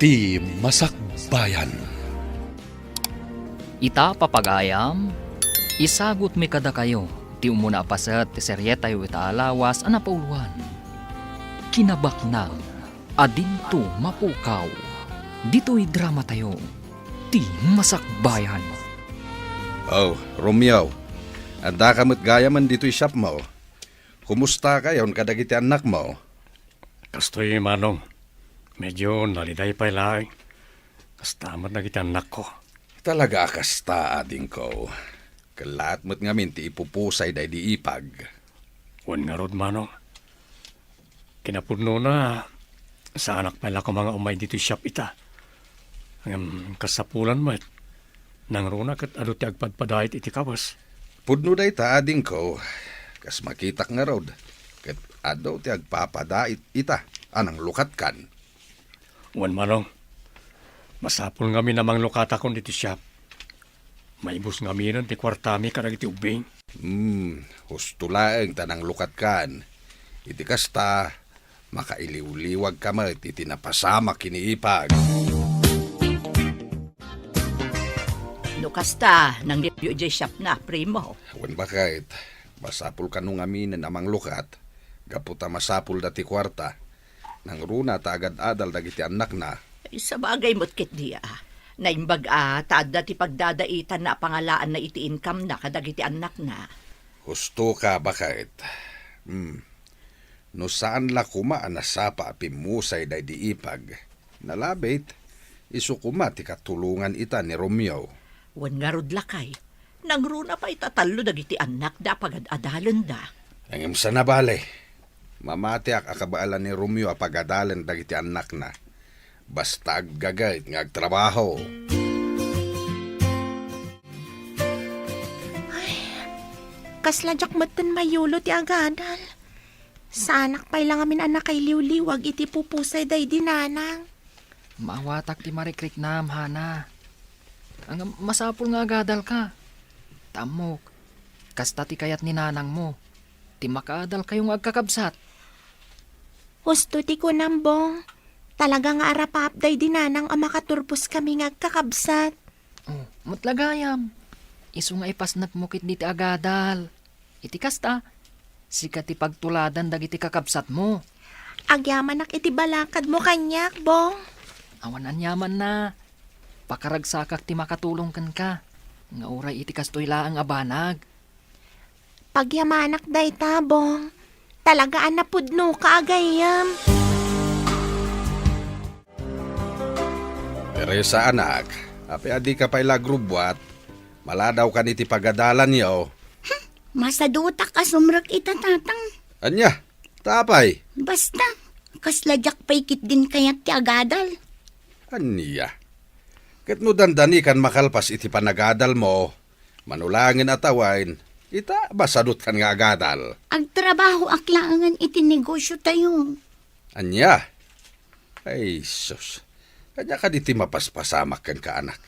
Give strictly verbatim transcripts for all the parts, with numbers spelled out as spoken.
Ti Masakbayan. Ita, papagayam, isagutmi kadakayo ti umuna a paset ti serietayo ita a lawas a napauluan, Kinabaknang a Dinto Mapukaw. Ditoy dramatayo, Ti Masakbayan. Oh, Romeo, addaka met gayamen ditoy shopmo. Kumustakayon kadagiti annakmo? Kastoy, Manong. Medyo naliday pay laeng. Kasta met dagiti annakko. Talaga a kasta, adingko. Kellaat met ngamin ti ipupusay daydi ipag. Wen ngarud, Manong. Kinapudnona, saanak pay la koma nga umay ditoy shop ita. Ngem kasapulan met, nangruna ket adu ti agpadpadait iti kawes. Pudno dayta, adingko, kas makitak ngarud, ket adu ti agpapadait ita a nanglukatkan. Wen, Manong, masapul ngamin a manglukatakon ditoy shop. Maibus ngaminen ti kuartami kadagiti ubbing. Hmm, husto laeng ta nanglukatkan. Iti kasta, makailiwliwagka met iti napasamak ken ni ipag. No kasta, nangruna idiay shopna, primo. Wen, baket, masapul kano ngaminen a manglukat, gapu ta masapulda ti kuarta. Nangruna ta agad-adal dagiti annakna. Ay, sabagay met ketdi a. Naimbag a ta adda ti pagdadaitanna a pangalaanna iti income-na kadagiti annakna. Hustoka, baket. Hmm. No saan la koma a nasapa a pimmusay daydi ipag, nalabit, isu koma ti katulongan ita ni Romeo. Wen ngarud, lakay, nangruna pay ta tallo dagiti annakda a pagad-adalenda. Ngem saan a bale, mamatiak a kabaelan ni Romeo a pagadalen dagiti annakna. Basta aggagayt nga agtrabaho. Ay, kasla diak metten mayulo ti agadal. Saanak pay la ngamin a nakailiwliwag iti pupusay daydi nanang. Maawatak ti marikriknam, Hana. Ngem masapul nga agadalka. Ta ammok, kasta ti kayat ni nanangmo, ti makaadalkayo nga agkakabsat. Husto ti kunam, Bong. Talaga nga arapaap daydi nanang a makaturposkami nga agkakabsat. Oh, met la gayam. Isu nga ipasnekmo ketdi ti agadal. Iti kasta, sika ti pagtuladan dagiti kakabsatmo. Agyamanak iti balakadmo kaniak, Bong. Awan aniamanna. Pakaragsakak ti makatulong kenka, nga uray iti kastoy laeng a banag. Pagyamanak dayta, Bong. Talaga a napudnoka a gayyem. Teresa, anak, apay a dika pay la agrubbuat? Maladawkan iti pagadalanyo. Hmm, masadutak a sumrek ita, Tatang. Ania? Ta apay? Basta, kasla diak pay ketdin kayat ti agadal. Ania? Ket no dandani kan makalpas iti panagadalmo, mano laengen a tawen, ita, masadutkan nga agadal. Agtrabahoak laengen iti negosiotayo. Ania? Ay, sus. Ania kadi ti mapaspasamak kenka, anak?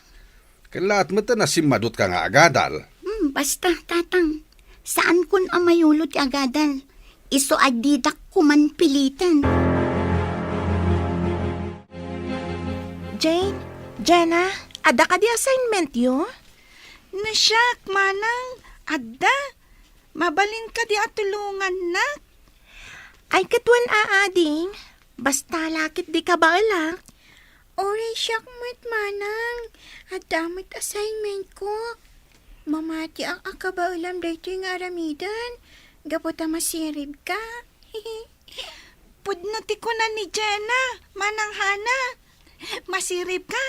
Kellaat met a simmadutka nga agadal. Hmm, basta, Tatang. Saankon a mayulo ti agadal. Isu a didak koman piliten. Jane, Jenna, adda kadi assignmentyo? No siak, Manang, adda. Mabalin kadi a tulongannak? Ay, ket wen a, ading. Basta la ket di kabaelak. Uray siak met, Manang. Adda met assignmentko. Mamatiak a kabaelam daytoy nga aramiden, gapu ta masiribka. Pudno ti kuna ni Jenna, Manang Hana. Masiribka.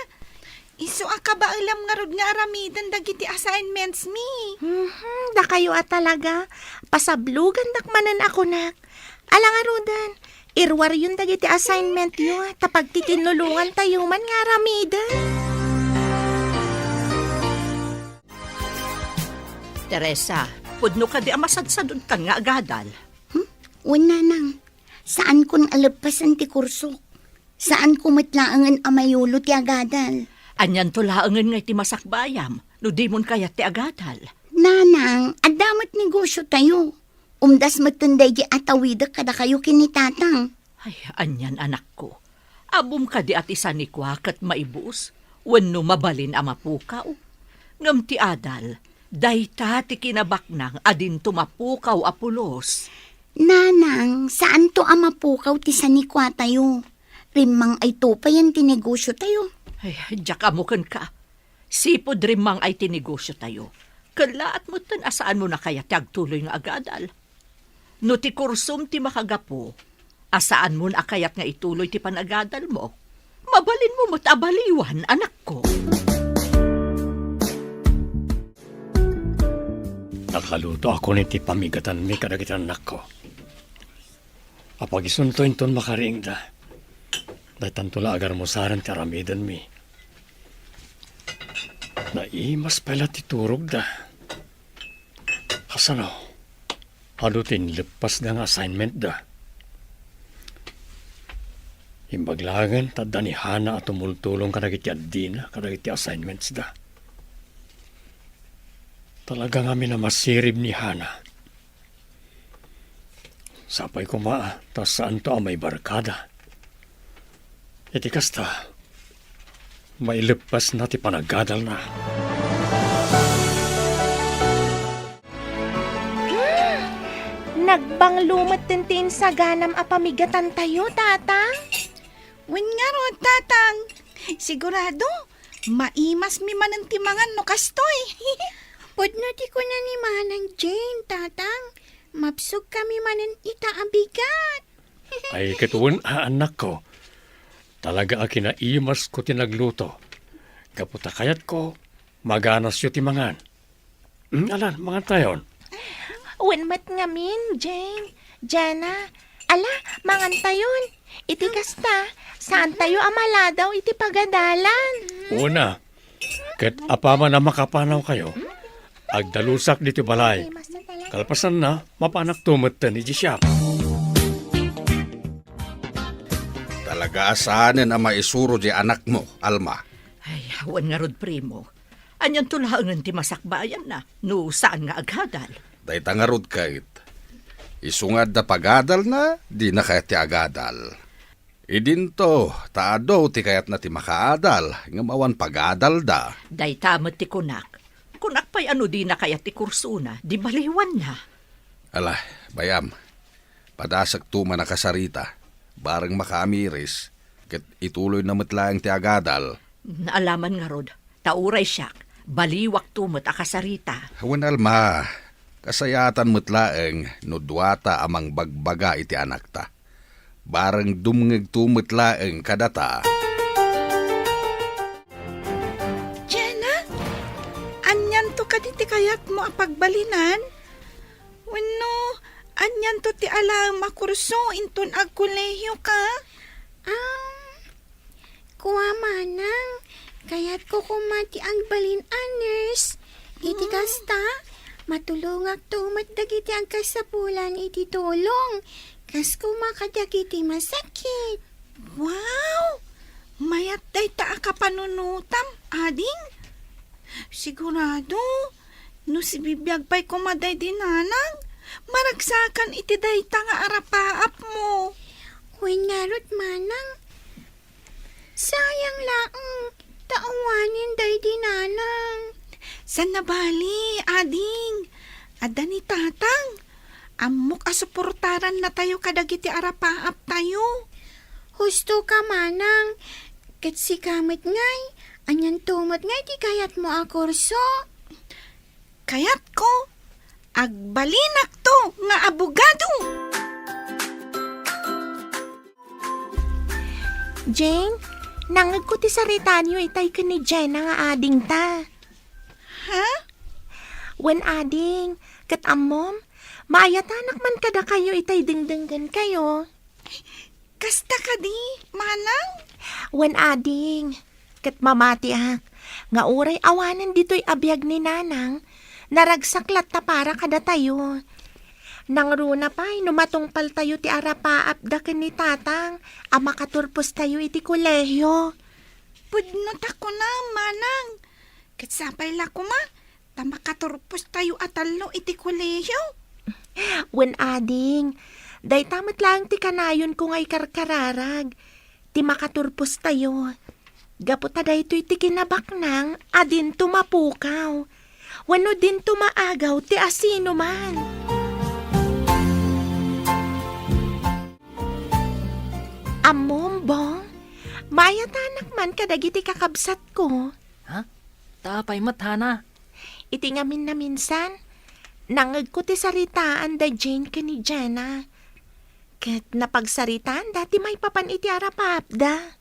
Isu a kabaelam ngarud nga aramiden dagiti assignmentsmi. Mhm, dakayo a talaga. Pasablogandak manen a kunak. Ala ngaruden, iruaryon dagiti assignmentyo, ta pagtitinulongantayo man nga aramiden. Teresa, pudno kadi a masadsadutkan nga agadal? Hmm? Wen, Nanang. Saankon a leppasen ti kursok. Saanko met laengen a mayulo ti agadal. Anianto laengen nga iti masakbayam no dimon kayat ti agadal? Nanang, adda met negosiotayo. Umdas metten daydi a tawidek kadakayo ken ni Tatang. Ay, anian, anakko. Ammom kadi a ti sanikua ket maibus wenno mabalin a mapukaw? Ngem ti adal, dayta ti kinabaknang a dinto mapukaw a pulos. Nanang, saanto a mapukaw ti sanikuatayo. Rimmang-ayto payen ti negosiotayo. Ay, diak ammo kenka. Sipud rimmang-ay ti negosiotayo, kellaat metten a saanmon a kayat ti agtuloy nga agadal. No ti kursom ti makagapu, a saanmon a kayat nga ituloy ti panagadalmo, mabalinmo met a baliwan, anakko. Nakaluto ako ni ti pamigatanmi kadagiti annakko. Apagisunto inton makariingda. Daytanto la agarmusaren ti aramidenmi. Naimas pay la ti turogda. Kasano? Adu ti inleppasda nga assignmentda. Imbag laengen ta adda ni Hana a tumultulong kadagiti addina kadagiti assignmentsda. Talaga ngamin a masirib ni Hana. Sapay koma ta saanto a maibarkada. Iti kasta, maileppasna ti panagadalna. Hmm, nagbanglo metten ti insaganam a pamigatantayo, Tatang. Wen ngarud, Tatang. Sigurado, maimasmi manen ti mangan no kastoy. Pudno ti kuna ni Manang Jane, Tatang. Mabsogkami manen ita a bigat. Ay, ket wen a, annakko. Talaga a kinaimasko ti nagluto. Gapu ta kayatko, maganasyo ti mangan. Hmm, alan, mangantayon. Wen met ngamin, Jane. Jana, ala, mangantayon. Iti kasta, saantayo a maladaw iti pagadalan. Una, ket apaman a makapanawkayo, agdalusak ditoy balay. Kalpasanna, mapanakto metten idiay siak. Talaga a saanen a maisuro diay anakmo, Alma. Ay, awan ngarud, primo. Anianto laengen ti masakbayanna no saan nga agadal? Dayta ngarud ket, isu nga adda pagadalna, dina kayat ti agadal. Idinto, ta adu ti kayatna ti makaadal, ngem awan pagadalda. Dayta met ti kunak. Kunak pay a no dina kayat ti kursona, di baliwanna. Ala, bay-am, padasekto man a kasarita, bareng makaamiris, ket ituloyna met laeng ti agadal. Naalaman ngarud, ta uray siak, baliwakto met a kasarita. Wen, Alma, kasayatan met laeng no duata a mangbagbaga iti anakta. Bareng dumngegto met laeng kadata. Jana, anianto kadi ti kayatmo a pagbalinan? Wenno, anianto ti alaem a kurso inton agkolehioka? Um, Kua, Manang, kayatko koma ti agbalin a nurse. Iti kasta, matulongakto met dagiti agkasapulan iti tulong, kas koma kadagiti masakit. Wow! Mayat dayta a kapanunotam, ading. Sigurado, no sibibiag pay koma daydi nanang, maragsakan iti dayta nga arapaapmo. Wen ngarud, Manang, sayang laeng, ta awanen daydi nanang. Saan a bali, ading. Adda ni tatang. Ammok a suportarannatayo kadagiti arapaaptayo. Husto ka, Manang. Ket sika met ngay, anianto met ngay ti kayatmo a kurso? Kayatko, agbalinakto nga abogado. Jane, nangngegko ti saritaanyo itay ken ni Jenna nga adingta. Ha? Wen, ading, ket ammom, maayatanak man kadakayo itay dengdenggenkayo. Kasta kadi, Manang? Wen, ading, ket mamatiak nga uray awanen ditoy a biag ni Nanang, naragsak latta para kadatayo. Nangruna pay no matungpaltayo ti arapaapda ken ni Tatang a makaturpostayo iti kolehio. Pudno ta kunam, Manang, ket sapay la koma ta makaturpostayo a tallo iti kolehio. Wen, ading, dayta met laeng ti kanayonko nga ikarkararag. ti makaturpostayo. Gapu ta daytoy ti kinabaknang a dinto mapukaw, wenno dinto maagaw ti asinoman. Ammom, Bong, maayatanak man kadagiti kakabsatko. Ha? Ta apay met, Hana? Iti ngamin a minsan, nangngegko ti saritaan da Jane ken ni Jenna. Ket napagsaritaanda ti maipapan iti arapaapda.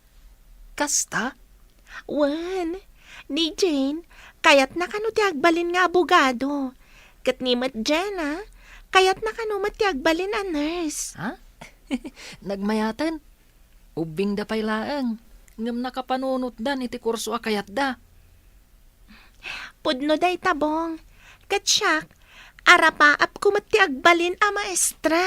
Kasta? Wen, ni Jane, kayatna kano ti agbalin nga abogado. Ket ni met Jenna, kayatna kano met ti agbalin a nurse. Ha? Nagmayaten? Ubbingda pay laeng, ngem nakapanunotdan iti kurso a kayatda. Pudno dayta, Bong. Ket siak, arapaapko met ti agbalin a maestra.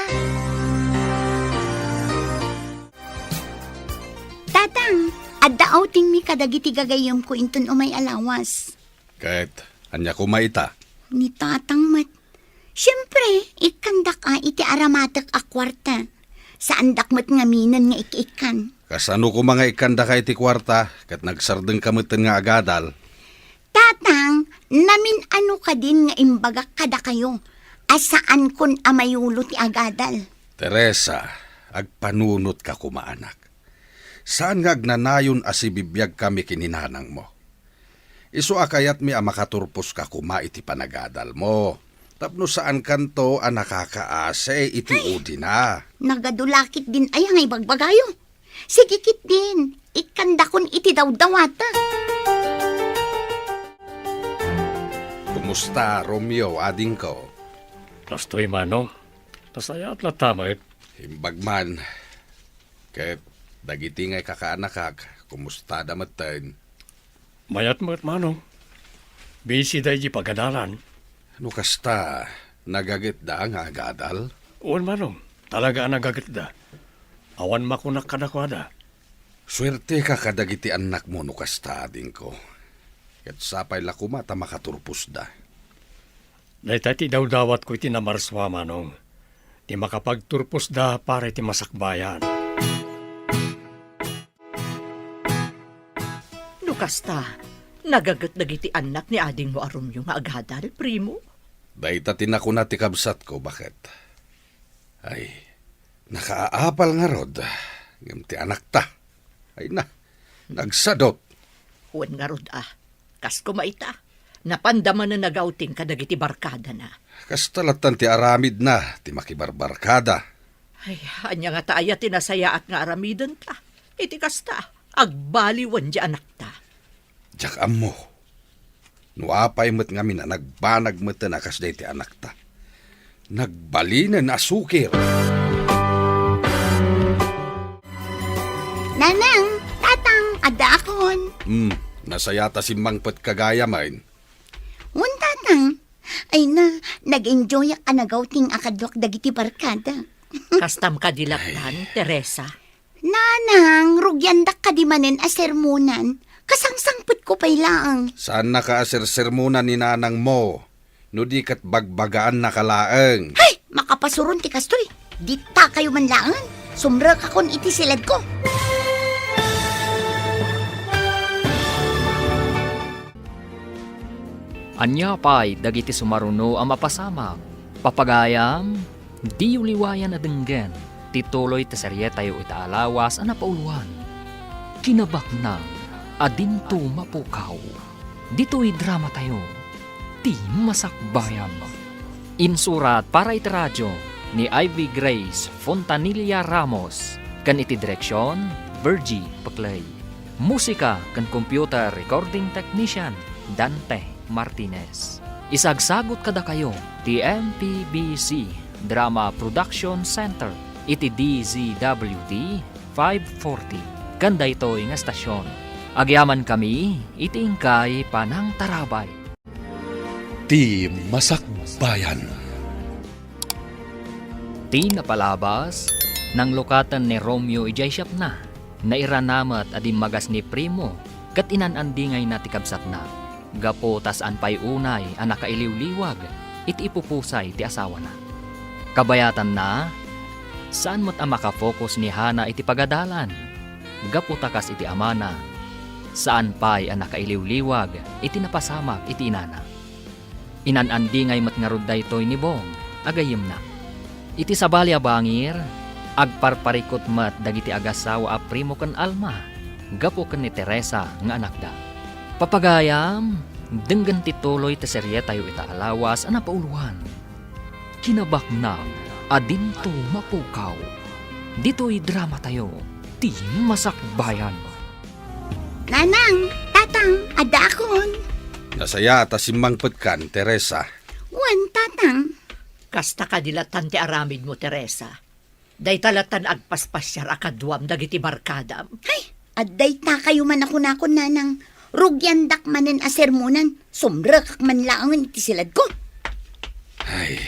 Tatang, adda outingmi kadagiti gagayyemko inton umay a lawas. Ket ania koma ita? Ni Tatang met. Siempre, ikkandak a iti aramatek a kuarta. Saandak met ngaminen nga ik-ikkan. Kasano koma nga ikkandaka iti kuarta ket nagsardengka metten nga agadal? Tatang, namin-ano kadin nga imbagak kadakayo a saankon a mayulo ti agadal? Teresa, agpanunotka koma, anak. Saan nga agnanayon a sibibiagkami ken ni nanangmo. Isu a kayatmi a makaturposka koma iti panagadalmo, tapno saankanto a nakakaasi iti Ay! Udina. Nagadu la ketdin aya nga ibagbagayo. Sige ketdin, ikkandakon iti dawdawatek. Kumusta, Romeo, adingko? Kastoy, Manong. Nasayaat latta met. Imbag man. Ket dagiti nga ikakaanakak, kumustada metten? Mayat met, Manong. Busy da iti pagadalan. No kasta, nagagitda nga agadal? Wen, Manong. Talaga a nagagitda. Awan makunak kadakuada. Suerteka kadagiti annakmo no kasta, adingko. Ket sapay la koma ta makaturposda. Dayta ti dawdawatko iti namarsua, Manong. Ti makapagturposda para iti masakbayan. No kasta, nagaget dagiti annak ni adingmo a Romeo nga agadal, primo? Dayta ti nakuna ti kabsatko, baket. Ay, nakaapal ngarud, ngem ti anakta. Ay na, nagsadut. Wen ngarud a, kas koma ita, napanda manen nagawting kadagiti barkadana. Kasta lattan ti aramidna ti makibarbarkada. Ay, ania ngata aya ti nasayaat nga aramidenta? Iti kasta, agbaliwen ti anakta. Diak ammo. No apay met ngamin a nagbanag metten a kas dayta ti anakta. Nagbalinen a sukir. Nanang, Tatang, addaakon. Hmm, nasayaat a simmangpetka gayamen. Wen, Tatang. Ay na, nag-enjoyak a nagawting a kaduak dagiti barkada. Kastam kadi lattan, Teresa? Nanang, rugiandak kadi manen a sermonan. Kasangsangpetko pay laeng. Saannaka a sersermonan ni nanangmo, no di ket bagbagaannaka laeng. Hay! Makapasuron ti kastoy. Ditakayo man laeng. Sumrekakon iti siledko. Ania pay dagiti sumaruno a mapasamak? Papagayam, diyo liwayan a denggen ti tuloy ti serietayo ita a lawas a napauloan, Kinabaknang a Dinto Mapukaw. Ditoy dramatayo, Ti Masakbayan. Insurat para iti radio ni Ivy Grace Fontanilla Ramos, ken iti direksion, Virgie Peclay. Musika ken computer recording technician, Dante Martinez. Isagsagut kadakayo ti M P B C Drama Production Center iti D Z W T five forty ken daytoy nga estasion. Agyamankami iti inkay panangtarabay. Ti Masakbayan. Ti napalabas, nanglukaten ni Romeo idiay siapna. Nairana met a dimmagas ni Primo ket inan-andingayna ti kabsatna, gapu ta saan pay unay a nakailiwliwag iti ipupusay ti asawana. Kabayatanna, saan met a makafocus ni Hana iti pagadalan. gapu ta kas iti amana, saan pay a nakailiwliwag iti napasamak iti inana. Inan-andingay met ngarud daytoy ni Bong a gayyemna. Iti sabali a bangir, agparparikut met dagiti agassawa a Primo ken Alma gapu ken ni Teresa nga anakda. Papagayam, denggen ti tuloy ti serietayo ita a lawas a napauloan. Kinabaknang a dinto mapukaw. Ditoy dramatayo, ti Masakbayan. Nanang, Tatang, addaakon. Nasayaat a simmangpetkan, Teresa. Wen, Tatang. Kasta kadi lattan ti aramidmo, Teresa. Dayta lattan agpaspasiar a kaduam dagiti barkadam. Ay, adda itakayo man a kunakon, Nanang. Rugiandak manen a sermonan, sumrekak man laengen iti siladko. Ay,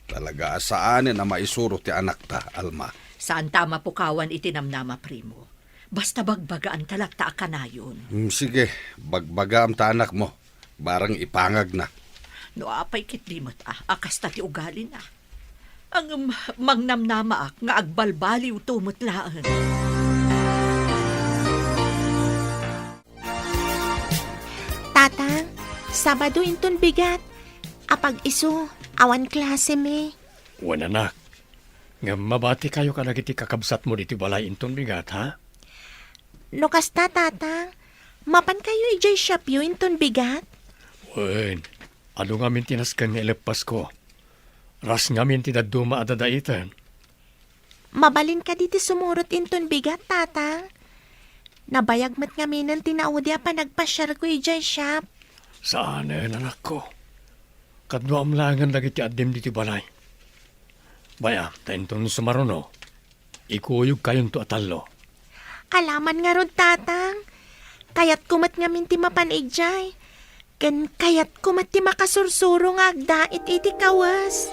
talaga a saanen a maisuro ti anakta, Alma. Saanta a mapukawan iti namnama, Primo. Basta bagbagaanta latta a kanayon. Hmm, sige, bagbagaam ta anakmo. Barang ipangagna. No apay ketdi met a, a kasta ti ugalina. Ngem mangnamnamaak nga agbalbaliwto met laeng. Tatang, Sabado inton bigat. Apag-isu, awan klasemi. Wen, anak. Ngem mabatikayo kadagiti kakabsatmo ditoy balay inton bigat, ha? No kasta, Tatang, mapankayo idiay shopyo inton bigat? Wen, adu ngamin ti nasken nga ileppasko. Ras ngamin ti dadduma a dadaiten. Mabalin kadi ti sumurot inton bigat, Tatang? Nabayag met ngaminen ti naudi a panagpasiarko idiay shop. Saanen, anakko. Kaduam laengen dagiti addim ditoy balay. Bay-am, ta inton sumaruno, ikuyogkayonto a tallo. Alaman ngarud, Tatang. Kayatko met ngamin ti mapan idiay. Ken kayatko met ti makasursuro nga agdait iti kawes.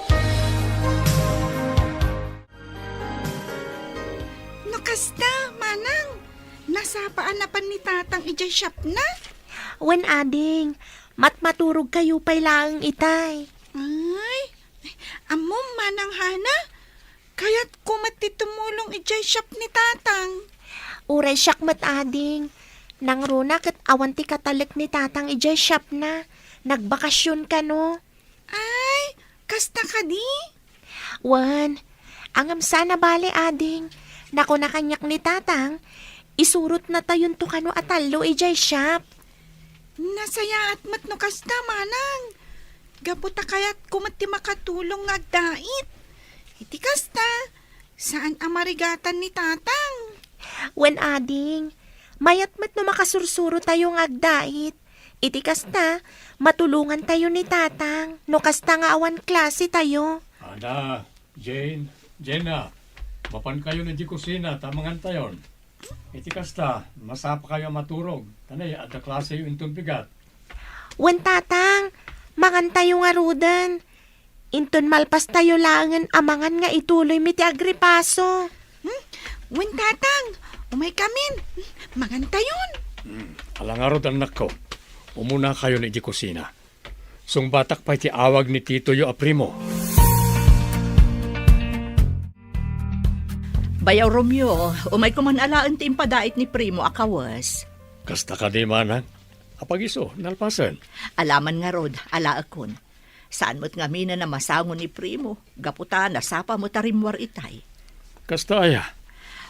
No kasta, Manang, nasapa a napan ni Tatang idiay shopna? Wen, ading, matmaturogkayo pay laeng itay. Ay, ammom, Manang Hana, kayatko met ti tumulong idiay shop ni Tatang. Uray siak met, ading. Nangruna ket awan ti katalek ni Tatang idiay shopna. Nagbakasyon kano. Ay, kasta kadi? Wen, ngem saan a bale, ading. Nakuna kaniak ni Tatang, isurotnatayonto kano a tallo idiay shop. Nasayaat met no kasta, Manang. Gapu ta kayatko met ti makatulong nga agdait. Iti kasta, saan a marigatan ni Tatang. Wen, ading, mayat met no makasursurotayo nga agdait. Iti kasta, matulongantayo ni Tatang no kasta nga awan klasetayo. Ada, Jane, Jenna, mapankayon idiay kusina ta mangantayon. Iti kasta, masapakayo a maturog, ta nay, adda klaseyo inton bigat. Wen, Tatang, mangantayo ngaruden. Inton malpastayo laengen a mangan nga ituloymi ti agripaso. Hmm? Wen, Tatang, umaykamin. Mangantayon. Hmm, ala ngarud, annakko. Umunakayon idiay kusina. Sungbatak pay ti awag ni titoyo a Primo. Bayaw Romeo, umayko man alaen ti impadait ni Primo a kawes. Kasta kadi, Manang? Apag-isu, nalpasen? Alaman ngarud, alaekon. Saan met ngaminen a masango ni Primo, gapu ta nasapa met a rimmuar itay. Kasta aya?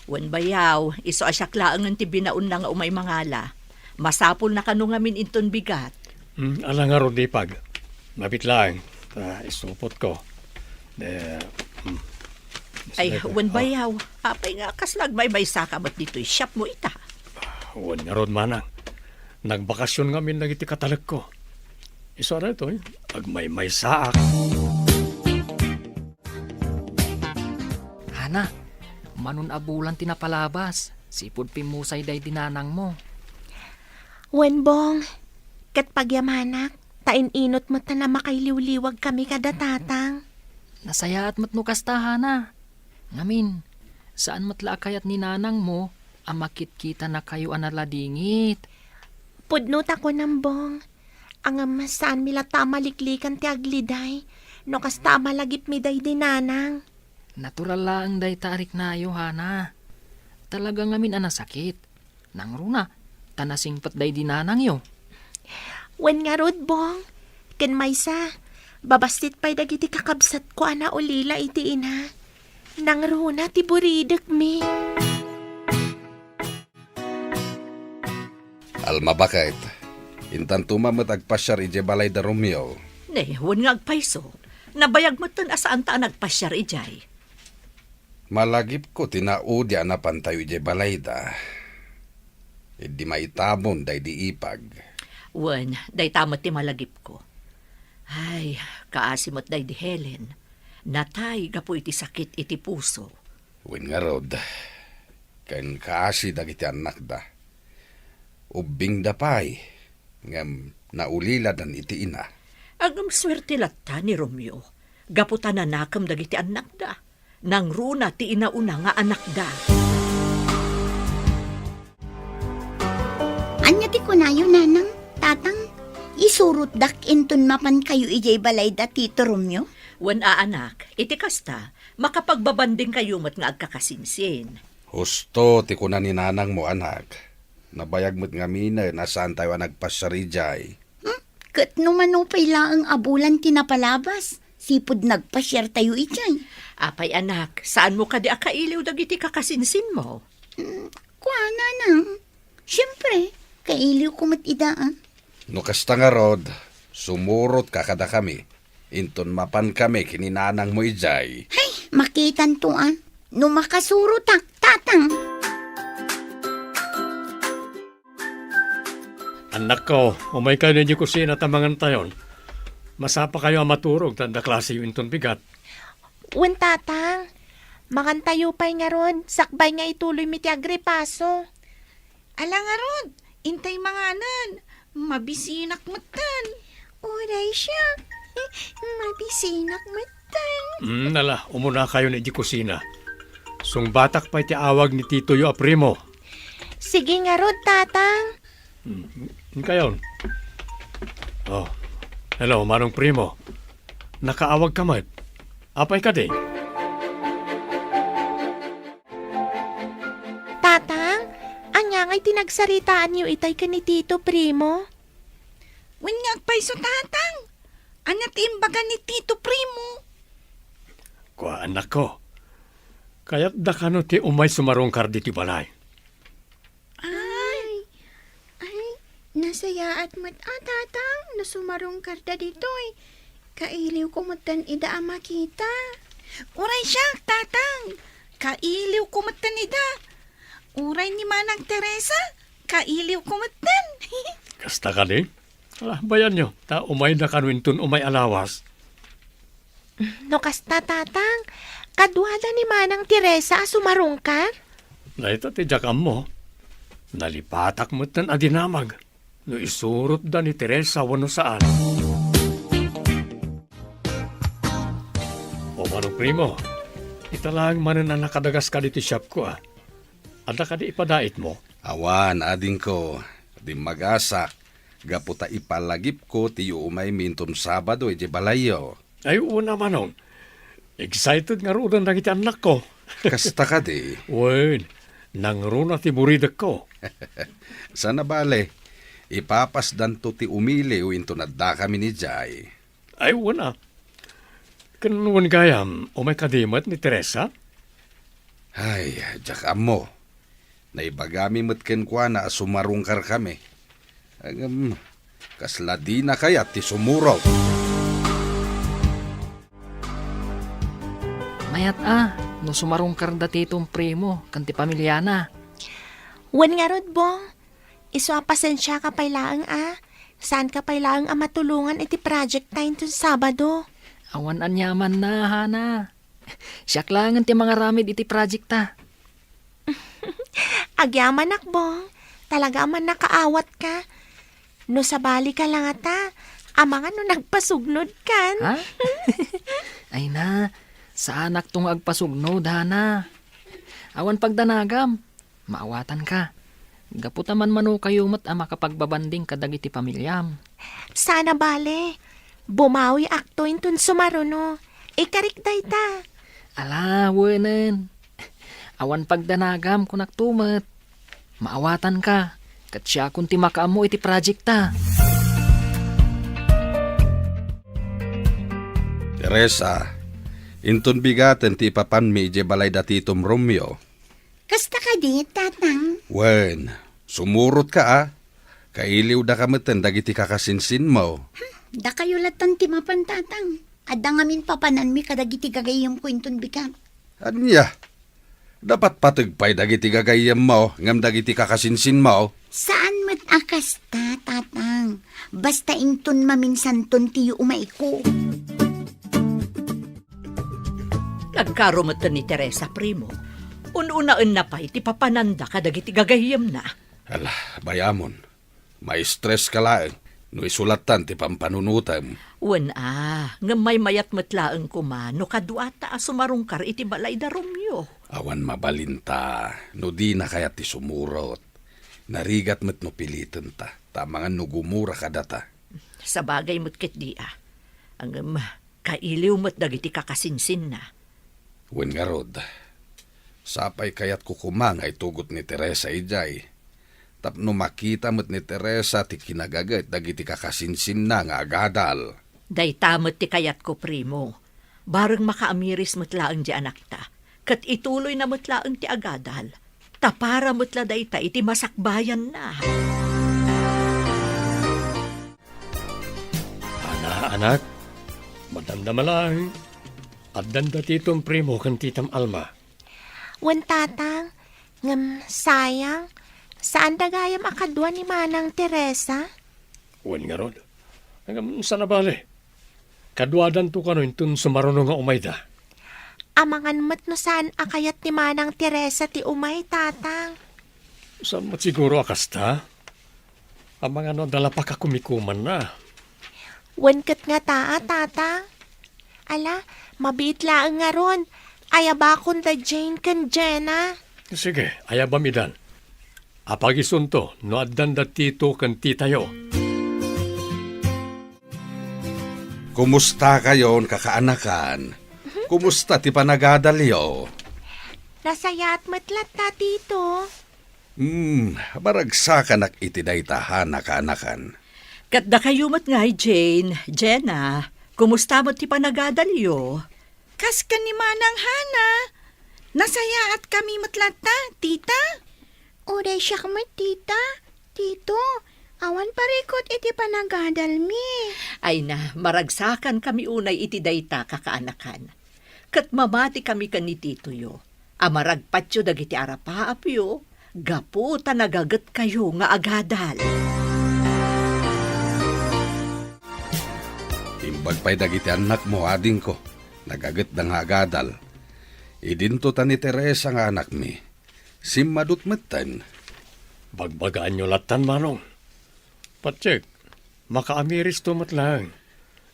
Wen, bayaw, isu a siak laengen ti binaonna nga umay mangala. Masapulna kano ngamin inton bigat. Hmm, ala ngarud, Ipag. Mabit laeng, ta isupotko. De, hmm. Ay, wen, bayaw. Apay nga kasla agmaymaysaka met ditoy shopmo ita? Wen ngarud, Manang. Nagbakasyon ngamin dagiti katalekko. Isu a daytoy, agmaymaysaak. Hana, manon a bulan ti napalabas, sipud pimmusay daydi nanangmo. Wen, Bong, ket pagyamanak, ta in-inut met a makailiwliwagkami kada Tatang. Nasayaat met no kasta, Hana. Ngamin, saan met la a kayat ni nanangmo a makitkitanakayo a naladingit. Pudno ta kunam, Bong. Ngem saanmi latta a maliklikan ti agliday no kasta a malagipmi daydi nanang. Natural laeng dayta a riknayo, Hana. Talaga ngamin a nasakit. Nangruna, ta nasingpet daydi nanangyo. Wen ngarud, Bong. Ken maysa, babassit pay dagiti kakabsatko a naulila iti ina. Nangruna ti buridekmi. Alma, baket, intanto met agpasiar idiay balay da Romeo. Ne, wen nga agpayso. Nabayag metten a saanta a nagpasiar idiay. Malagipko ti naudi a napantayo idiay balayda. Idi maitamon daydi ipag. Wen, dayta met ti malagipko. Ay, kaasi met daydi Helen. Natay gapu iti sakit iti puso. Wen ngarud, ken kaasi dagiti annakda. Ubbingda pay, ngem nauliladan iti ina. Ngem suerte latta ni Romeo, gapu ta nanakem dagiti annakda. Nangruna ti inauna nga anakda. Ania ti kunayo, Nanang, Tatang? Isurotdak inton mapankayo idiay balay da Tito Romeo? Wen a, anak, iti kasta, makapagbabandingkayo met nga agkakasinsin. Husto ti kuna ni nanangmo, anak. Nabayag met ngaminen a saantayo a nagpasiar idiay. Hmm? Ket no mano pay laeng a bulan ti napalabas, sipud nagpasiartayo idiay. Apay, anak, saanmo kadi a kailiw dagiti kakasinsinmo? Hmm, kua, Nanang. Siempre, kailiwko met ida, a. No kasta ngarud, sumurotka kadakami, inton mapankami ken ni nanangmo idiay. Hay, makitanto, a. No makasurotak, Tatang. Annakko, umaykayo idiay kusina ta mangantayon. Masapakayo a maturog ta adda klaseyo inton bigat. Wen, Tatang. Mangantayo pay ngarud, sakbay nga ituloymi ti agripaso. Ala ngarud, intay manganen. Mabisinak metten. Uray siak. Mabisinak metten. Hmm, ala, umunakayon idiay kusina. Sungbatak pay ti awag ni titoyo a primo. Sige ngarud, Tatang. Hmm, inkayon. Oh, hello, Manong Primo. Nakaawagka met. Apay kadi? Tatang, ania ngay ti nagsaritaanyo itay ken ni Tito Primo? Wen nga agpayso, Tatang. Ania ti imbaga ni Tito Primo? Kua, annakko. Kayatda kano ti umay sumarungkar ditoy balay? Ay, ay, nasayaat met a, Tatang, no sumarungkarda ditoy. Kailiwko metten ida a makita. Uray siak, Tatang. Kailiwko metten ida. Uray ni Manang Teresa, kailiwko metten. Kasta kadi? Ala, bayanyo, ta umayda kano inton umay a lawas. No kasta, Tatang, kaduada ni Manang Teresa a sumarungkar? Dayta ti diak ammo. Nalipatak metten a dinamag no isurotda ni Teresa wenno saan. O Manong Primo, ita laeng manen a nakadagaska ditoy siapko, a. Adda kadi ipadaitmo? Awan, adingko. Dimmagasak, gapu ta ipalagipko ti iumaymi inton Sabado idiay balayyo. Ay, wen a, Manong. Excited ngaruden dagiti annakko. Kasta kadi? Wen, nangruna ti buridekko. Saan a bale, ipapasdanto ti umiliw inton addakamin idiay. Ay, wen a. Ken wen gayam, umay kadi met ni Teresa? Ay, diak ammo. Naibagami met kenkuana a sumarungkarkami. Ngem, kasla dina kayat ti sumurot. Mayat a, no sumarungkarda ti Tito Primo ken ti pamiliana. Wen ngarud, Bong. Isu a pasensiaka pay laeng a. Saanka pay laeng a matulongan iti project ta inton Sabado. Awan aniamanna, Hana. Siak laengen ti mangaramid iti project ta. Agyamanak, Bong. Talaga a mannakaawatka. No sabalika la ngata, amangan no nagpasugnodkan. Ha? Ay na, saanakto nga agpasugnod, Hana. Awan pagdanagam. Maawatanka. Gapu ta manmanokayo met a makapagbabanding kadagiti pamiliam. Saan a bale. Bumawiakto inton sumaruno. Ikarik dayta. Ala, wenen. Awan pagdanagam, kunakto met. Maawatanka, ket siakon ti makaammo iti project ta. Teresa, inton bigaten ti ipapanmi idiay balay da Titom Romeo. Kasta kadi, Tatang? Wen, sumurotka a. Kailiwdaka metten dagiti kakasinsinmo. Hmm, dakayo latta ti mapan, Tatang. Adda ngamin papananmi kadagiti gagayyemko inton bigat. Ania? Napatpateg pay dagiti gagayyemmo ngem dagiti kakasinsinmo? Saan met a kasta, Tatang. Basta inton maminsanton ti yuumayko. Nagkaro metten ni Teresa, primo. Un-unaenna pay ti papananda kadagiti gagayyemna. Ala, bay-amon. Maistres ka laeng no isu lattan ti pampanunotem. Wen a, ngem maymayat met laeng koma no kaduata a sumarungkar iti balay da Romeo. Awan mabalinta no dina kayat ti sumurot. Narigat met no pilitenta, ta amangan no gumura kadata. Sabagay met ketdi a. Ngem, kailiw met dagiti kakasinsinna. Wen ngarud, sapay kayatko koma nga itugot ni Teresa idiay, tapno makita met ni Teresa ti kinagaget dagiti kakasinsinna nga agadal. Dayta met ti kayatko, primo. Bareng makaamiris met laeng ti anakta, ket ituloyna met laeng ti agadal, ta para met la dayta iti masakbayanna. Ana, anak, madamdama laeng. Addanda Titom Primo ken Titam Alma. Wen, Tatang, ngem sayang, saanda gayam a kadua ni Manang Teresa. Wen ngarud, ngem saan a bale. Kaduadanto kano inton sumaruno nga umayda. Amangan met no saan a kayat ni Manang Teresa ti umay, Tatang. Saan met siguro a kasta? Amangan no adda la pakakumikumanna. Wen ket ngata a, Tatang. Ala, mabiit laeng ngarud. Ayabakon da Jane ken Jenna. Sige, ayabam idan. Apagisunto no addan da Tito ken Titayo. Kumusta kayon, kakaanakan? Kumusta ti panagadalyo? Nasayaat met latta, Tito. Hmm, maragsakanak iti dayta, Hana, kaanakan. Ket dakayo met ngay, Jane, Jenna, kumusta met ti panagadalyo? Kas ken ni Manang Hana, nasayaatkami met latta, Tita. Uray siak met, Tita. Tito, awan parikut iti panagadalmi. Ay na, maragsakankami unay iti dayta, kakaanakan. Ket mamatikami ken ni Titoyo a maragpatyo dagiti arapaapyo gapu ta nagagetkayo nga agadal. Imbag pay dagiti annakmo, adingko, nagagetda nga agadal. Idinto ta ni Teresa nga anakmi. Simmadut metten. Bagbagaanyo lattan, Manong. Patiek, makaamiristo met laeng,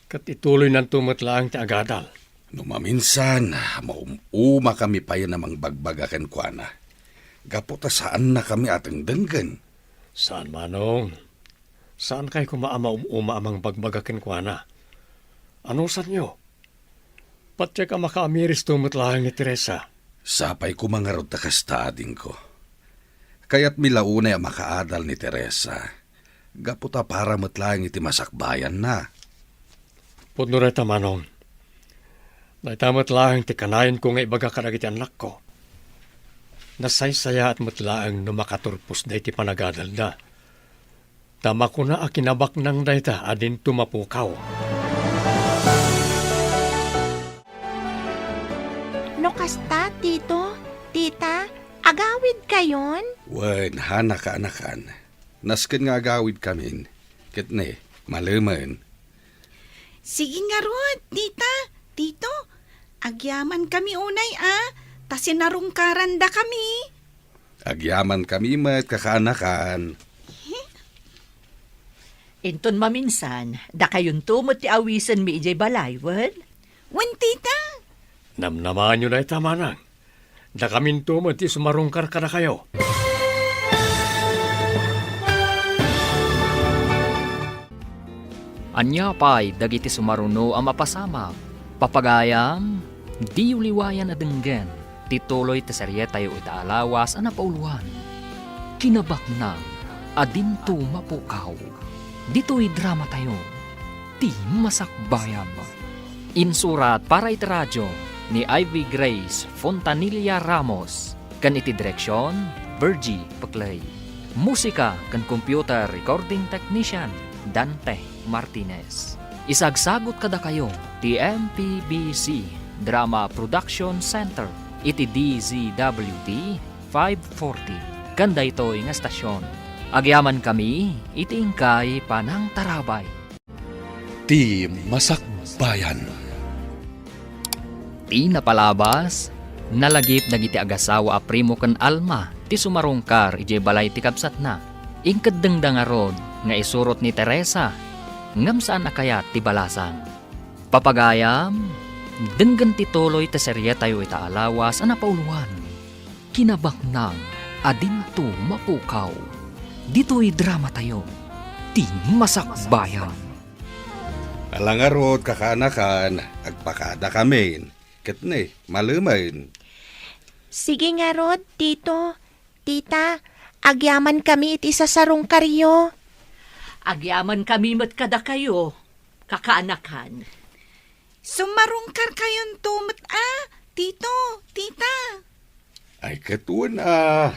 ket ituloynanto met laeng ti agadal. No maminsan, maum-umakami payen a mangbagbaga kenkuana, gapu ta saannakami a dengdenggen. Saan, Manong. Saankay koma a maum-uma a mangbagbaga kenkuana. Anusanyo? Patiek a makaamiristo met laeng ni Teresa. Sapay koma ngarud ta kasta, adingko. Kayatmi la unay a makaadal ni Teresa, gapu ta para met laeng iti masakbayanna. Pudno dayta, Manong. Dayta met laeng ti kanayanko nga ibaga kadagiti annakko. Nasaysayaat met laeng no makaturpos dayta panagadalda. Ta makuna a kinabaknang dayta a dinto mapukaw. No kasta, Tito, Tita, agawidkayon? Wen, Hana, kaanakan. Nasken nga agawidkamin. Ket ne, malemen. Sige ngarud, Tita, Tito, agyamankami unay a, ta sinarungkarandakami. Agyamankami met, kakaanakan. Inton maminsan, dakayonto met ti awisenmi idiay balay, wen? Wen, Tita. Namnamaanyo dayta, Manang. Dakaminto met ti sumarungkar kadakayo. Ania pay dagiti sumaruno a mapasamak? Papagayam, diyo liwayan a denggen. ti tuloy ti serietayo ita a lawas a napauluan, Kinabaknang a Dinto Mapukaw. Ditoy dramatayo, ti Masakbayan. Insurat para iti radio ni Ivy Grace Fontanilla Ramos, ken iti direksion, Virgie Peclay. Musika ken computer recording technician, Dante Martinez. Isagsagut kadakayo ti M P B C Drama Production Center iti D Z W T five forty, ken daytoy nga estasion. Agyamankami iti inkay panangtarabay. Ti Masakbayan. Ti napalabas, nalagip dagiti agasawa a Primo ken Alma ti sumarungkar idiay balay ti kabsatna. Inkeddengda ngarud nga isurot ni Teresa, ngem saan a kayat ti balasang. Papagayam, denggen ti tuloy ti serietayo ita a lawas a napauluan, Kinabaknang a Dinto Mapukaw. Ditoy dramatayo, ti Masakbayan. Ala ngarud, kakaanakan, agpakadakamin. Ket ne, malemen. Sige ngarud, Tito, Tita, agyamankami iti sasarungkaryo. Agyamankami met kadakayo, kakaanakan. Sumarungkarkayonto met a, Tito, Tita. Ay, ket wen a.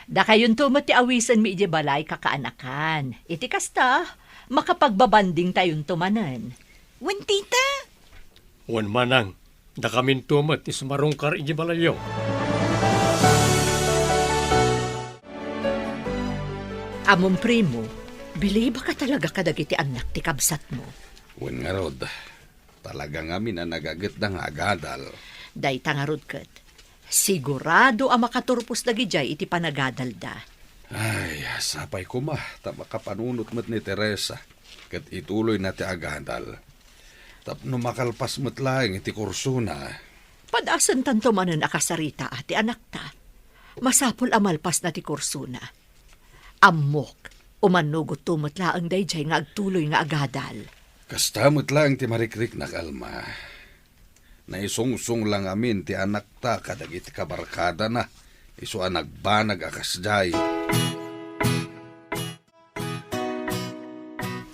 Dakayonto met ti awisenmi idiay balay, kakaanakan. Iti kasta, makapagbabandingtayonto manen. Wen, Tita. Wen, Manang, dakaminto met ti sumarungkar idiay balayyo. Ammom, Primo, bilibak a talaga kadagiti annak ti kabsatmo. Wen ngarud, talaga ngamin a nagagetda nga agadal. Dayta ngarud ket, sigurado a makaturpos dagidiay iti panagadalda. Ay, sapay koma ta makapanunot met ni Teresa ket ituloyna ti agadal tapno makalpas met laeng iti kursona. Padasentanto manen a kasaritaa ti anakta. Masapul a malpasna ti kursona. Ammok, umannugotto met laeng daydiay nga agtuloy nga agadal. Kasta met laeng ti marikriknak, Alma. Naisungsong la ngamin ti anakta kadagiti kabarkadana, isu a nagbanag a kasdiay.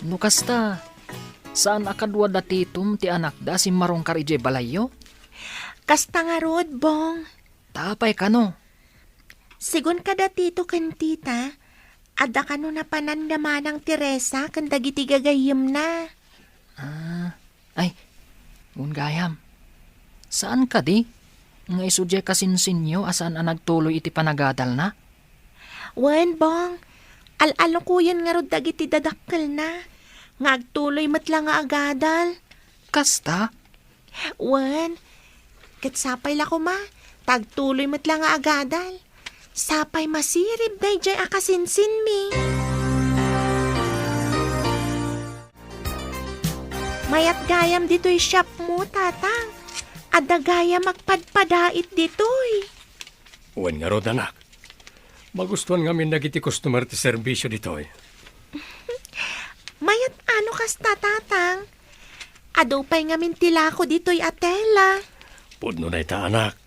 No kasta, saan a kadua da Titom ti anakda a simmarungkar idiay balayyo? Kasta ngarud, Bong. Ta apay kano? Sigun kada Tito ken Tita, adda kano napanan da Manang Teresa ken dagiti gagayyemna. Ah, ay, wen gayam. Saan kadi nga isu diay kasinsinyo a saan a nagtuloy iti panagadalna? Wen, Bong, al-alukoyen ngarud dagiti dadakkelna nga agtuloy met la nga agadal. Kasta? Wen, ket sapay la koma ta agtuloy met la nga agadal. Sapay masirib daydiay a kasinsinmi. Mayat gayam ditoy shopmo, Tatang. Adda gayam agpadpadait ditoy. Wen ngarud, anak. Magustuan ngamin dagiti customer ti serbisio ditoy. Mayat a no kasta, Tatang. Adu pay ngamin ti lako ditoy a tela. Pudno dayta, anak.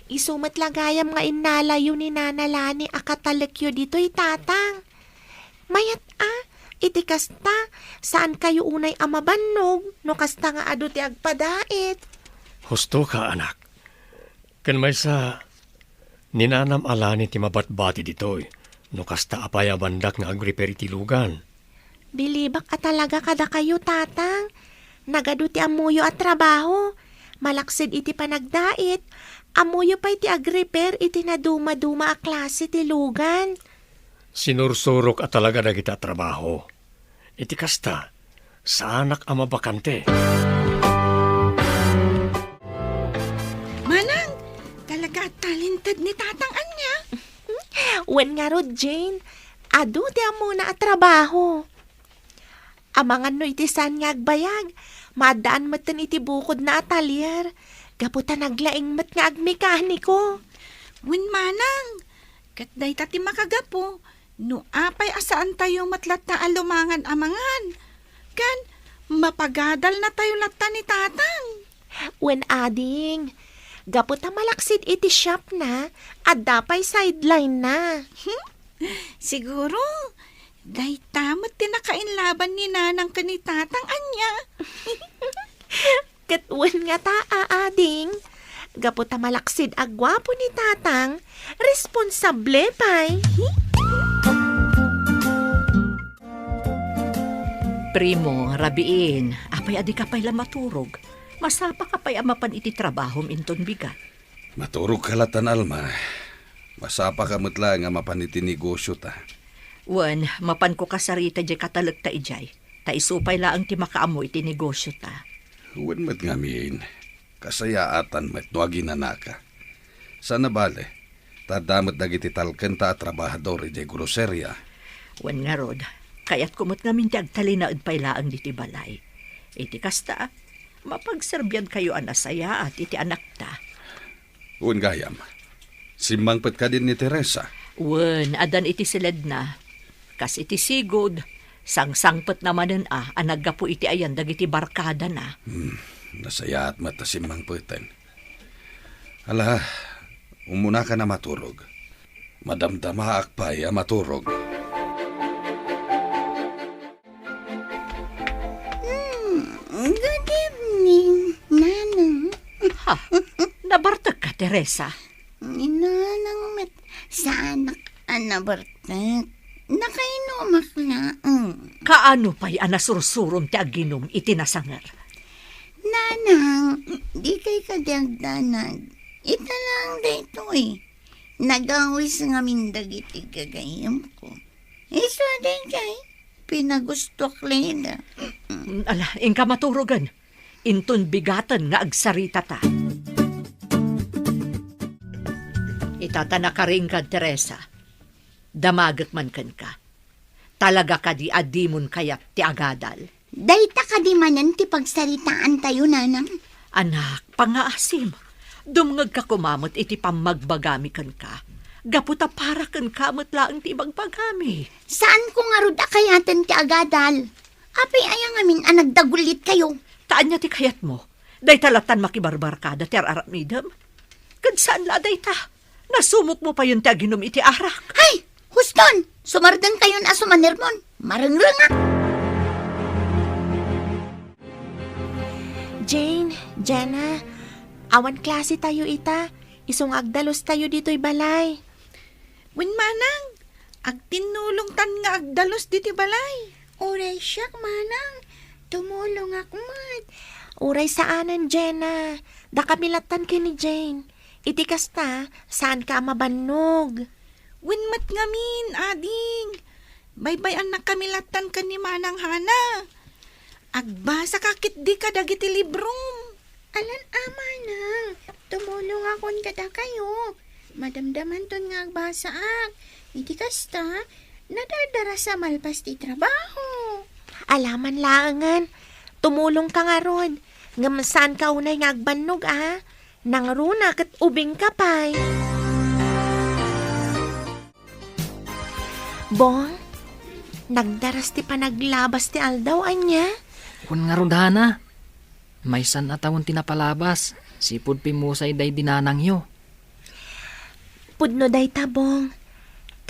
Isu met la gayam nga innalayo ni Nana Lani a katalekyo ditoy, Tatang. Mayat a, iti kasta, saankayo unay a mabannog no kasta nga adu ti agpadait. Husto ka, anak. Ken maysa, ni Nanam a Lani ti mabatbati ditoy, no kasta a payabandak nga agrepair iti lugan. Bilibak a talaga kadakayo, Tatang. Nagadu ti ammoyo a trabaho. Malaksid iti panagdait, ammoyo pay ti agrepair iti nadumaduma a klase ti lugan. Sinursurok a talaga dagita a trabaho. Iti kasta, saanak a mabakante. Manang, talaga a talented ni Tatang ania? Wen ngarud, Jane. Adu ti ammona a trabaho. Amangan no iti saan nga agbayag, maaddaan metten iti bukodna a talyer, gapu ta naglaing met nga agmekaniko. Wen, Manang, ket dayta ti makagapu no apay a saantayo met latta a lumangan a mangan, ken mapagadalnatayo latta ni Tatang. Wen, ading, Gapu ta malaksid iti shopna, adda pay sideline-na. Siguro, dayta met ti nakainlaban ni Nanang ken ni Tatang, ania? Ket wen ngata, ading. Gapu ta malaksid a guapo ni Tatang, responsable pay. Primo, rabiin, apay a dika pay la maturog? Masapaka pay a mapan iti trabahom inton bigat. Maturogka latta, Alma. Masapaka met laeng a mapan iti negosyota. Wen, mapanko kasarita diay katalekta idiay. Ta isu pay laeng ti makaammo iti negosyota. Wen met ngamin, kasayaatan met no aginanaka. Saan a bale, ta adda met dagiti talkenta a trabahador idiay groseria. Wen ngarud, kayatko met ngamin ti agtalinaed pay laeng ditoy balay. Iti kasta, mapagserbiankayo a nasayaat iti anakta. Wen gayam, simmangpet kadin ni Teresa? Wen, addan iti siledna. Kas iti sigud, sangsangpetna manen a, a naggapu iti ayan dagiti barkadana. Hmm, nasayaat met ta simmangpeten. Ala, umunaka a maturog. Madamdamaak pay a maturog. Hmm, good evening, Nanang. Ha? Nabartekka, Teresa? Ni Nanang met saanak a nabartek. Nakainumak laeng. Kaano pay a nasursurom ti aginum iti nasanger? Nanang, dikay kadi agdanag. Ita laeng daytoy. Nagawis ngamin dagiti gagayyemko. Isu daydiay, pinagustoak laeng. Mm, ala, inka maturogen. Inton bigaten nga agsaritata. Ita ta nakaringkad, Teresa. Damagek man kenka. Talaga kadi a dimon kayat ti agadal? Dayta kadi manen ti pagsaritaantayo, Nanang? Anak, pangngaasim, dumngegka koma met iti pammagbagami kenka. Gapu ta para kenka met laeng ti ibagbagami. Saanko ngarud a kayaten ti agadal. Apay aya ngamin a nagdagulitkayo? Ta ania ti kayatmo? Dayta lattan makibarbarkada ti ar-aramidem? Ket saan la a dayta. Nasumokmo payen ti aginum iti arak. Hay! Huston! Sumardengkayon a sumanermon. Marengrengak! Jane, Jenna, awan klasetayo ita. Isu nga agdalustayo ditoy balay. Wen, Manang, agtinnulongtan nga agdalus ditoy balay. Uray siak, Manang, tumulongak met. Uray saanen, Jenna. Dakami lattan ken ni Jane. Iti kasta, saanka a mabannog. Wen met ngamin, ading. Baybay-annakami lattan ken ni Manang Hana. Agbasaka ketdi kadagiti librom. Alan a, Manang, tumulongakon kadakayo. Madamdamanton nga agbasaak. Iti kasta, nadardaras a malpas ti trabaho. Alaman laengen, tumulongka ngarud. Ngem saanka unay nga agbannog, a? Nangruna ket ubingka pay. Bong, nagdaras ti panaglabas ti aldaw, ania? Wen ngarud, Hana. Maysan a tawen ti napalabas, sipud pimmusay daydi nanangyo. Pudno dayta, Bong.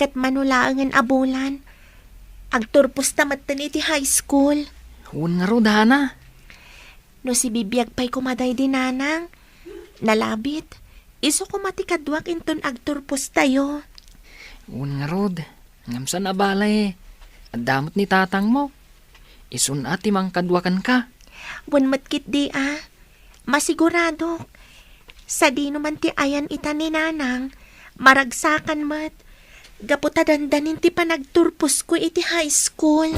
Ket mano laengen a bulan, agturposta metten iti high school. Wen ngarud, Hana. No sibibiag pay koma daydi nanang, nalabit, isu koma ti kaduak inton agturpostayo. Wen ngarud, ngem saan a bale, adda met ni tatangmo. Isun a ti mangkadua kenka. Wen met ketdi a, masiguradok. Sadino man ti ayan ita ni nanang, maragsakan met. Gapu ta dandanin ti panagturposko iti high school.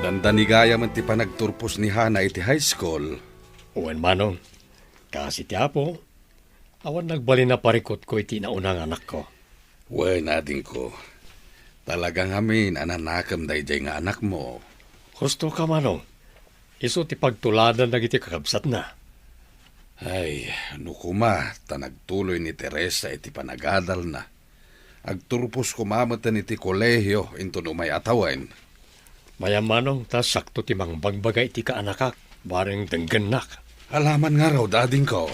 Dandani gayam ti panagturpos ni Hana iti high school. Wen, Manong, kaasi ti Apo, awan nagbalin a parikutko iti nauna nga anakko. Wen, adingko. Talaga ngamin a nanakem daydiay nga anakmo. Husto ka, Manong. Isu ti pagtuladan dagiti kakabsatna. Ay, no koma ta nagtuloy ni Teresa iti panagadalna, agturpos koma metten iti kolehio inton umay a tawen. Mayammanong ta sakto ti mangbagbaga iti kaanakak. Bareng denggennak. Alaman ngarud, adingko.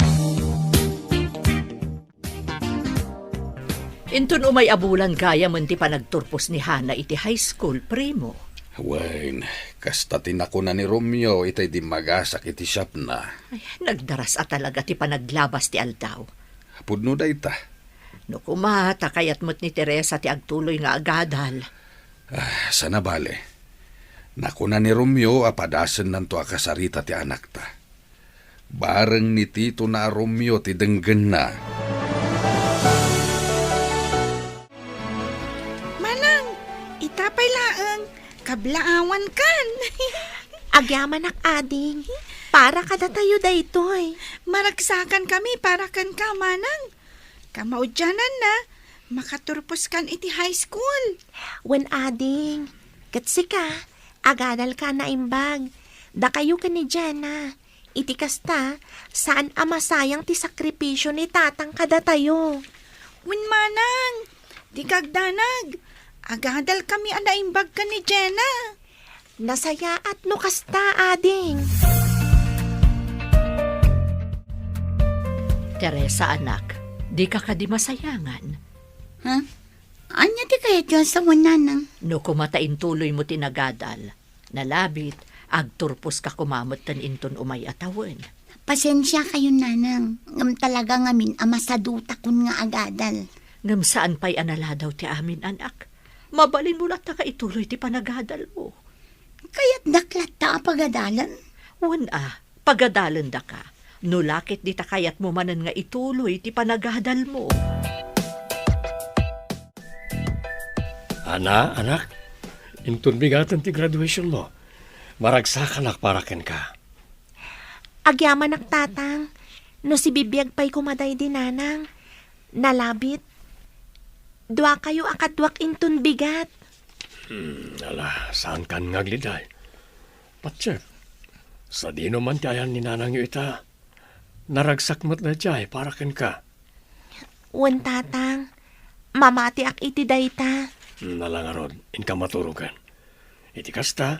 Inton umay a bulan gayamen ti panagturpos ni Hana iti high school, primo. Wen, kasta ti nakuna ni Romeo itay dimmagasak iti shopna. Ay, nagdaras a talaga ti panaglabas ti aldaw. Pudno dayta. No kuma, ta kayat met ni Teresa ti agtuloy nga agadal. Ah, sana bale. Nakuna ni Romeo a padasennanto a kasarita ti anakta. Bareng ni Tito na a Romeo ti denggenna. Manang, ita pay laeng, kablaawankan. Agyamanak, ading. Para kadatayo daytoy. Maragsakan kami para kenka, Manang. Kamaudiananna, makaturposkan iti high school. Wen, ading. Ket sika, agadalka a naimbag. Dakayo ken ni Jenna. Iti kasta, saan a masayang ti sakripisio ni Tatang kadatayo. Wen, Manang, dika agdanag. Agadalkami a naimbag ken ni Jenna. Nasayaat no kasta, ading. Teresa, anak, dika kadi masayangan? Ha? Ania ti kayatyo a sawen, Nanang? No kuma ta intuloymo ti nagadal, nalabit, agturposka kuma metten inton umay a tawen. Pasensiakayon, Nanang, ngem talaga ngamin a masadutakon nga agadal. Ngem saan pay a naladaw ti amin, anak. Mabalinmo latta nga ituloy ti panagadalmo. Kayatdak latta a pagadalen? Wen a, pagadalendaka. No la ket dita kayatmo manen nga ituloy ti panagadalmo. Ana, anak, inton bigaten ti graduationmo, maragsakanak para kenka. Agyamanak, Tatang, no sibibiag pay koma daydi Nanang, nalabit. Duakayo a kaduak inton bigat. Hmm, ala, saankan nga agliday. Patiek, sadino man ti ayan ni Nanangyo ita, naragsak met daydiay para kenka. Wen, Tatang, mamatiak iti dayta. Hmm, ala ngarud, inka maturogen. Iti kasta,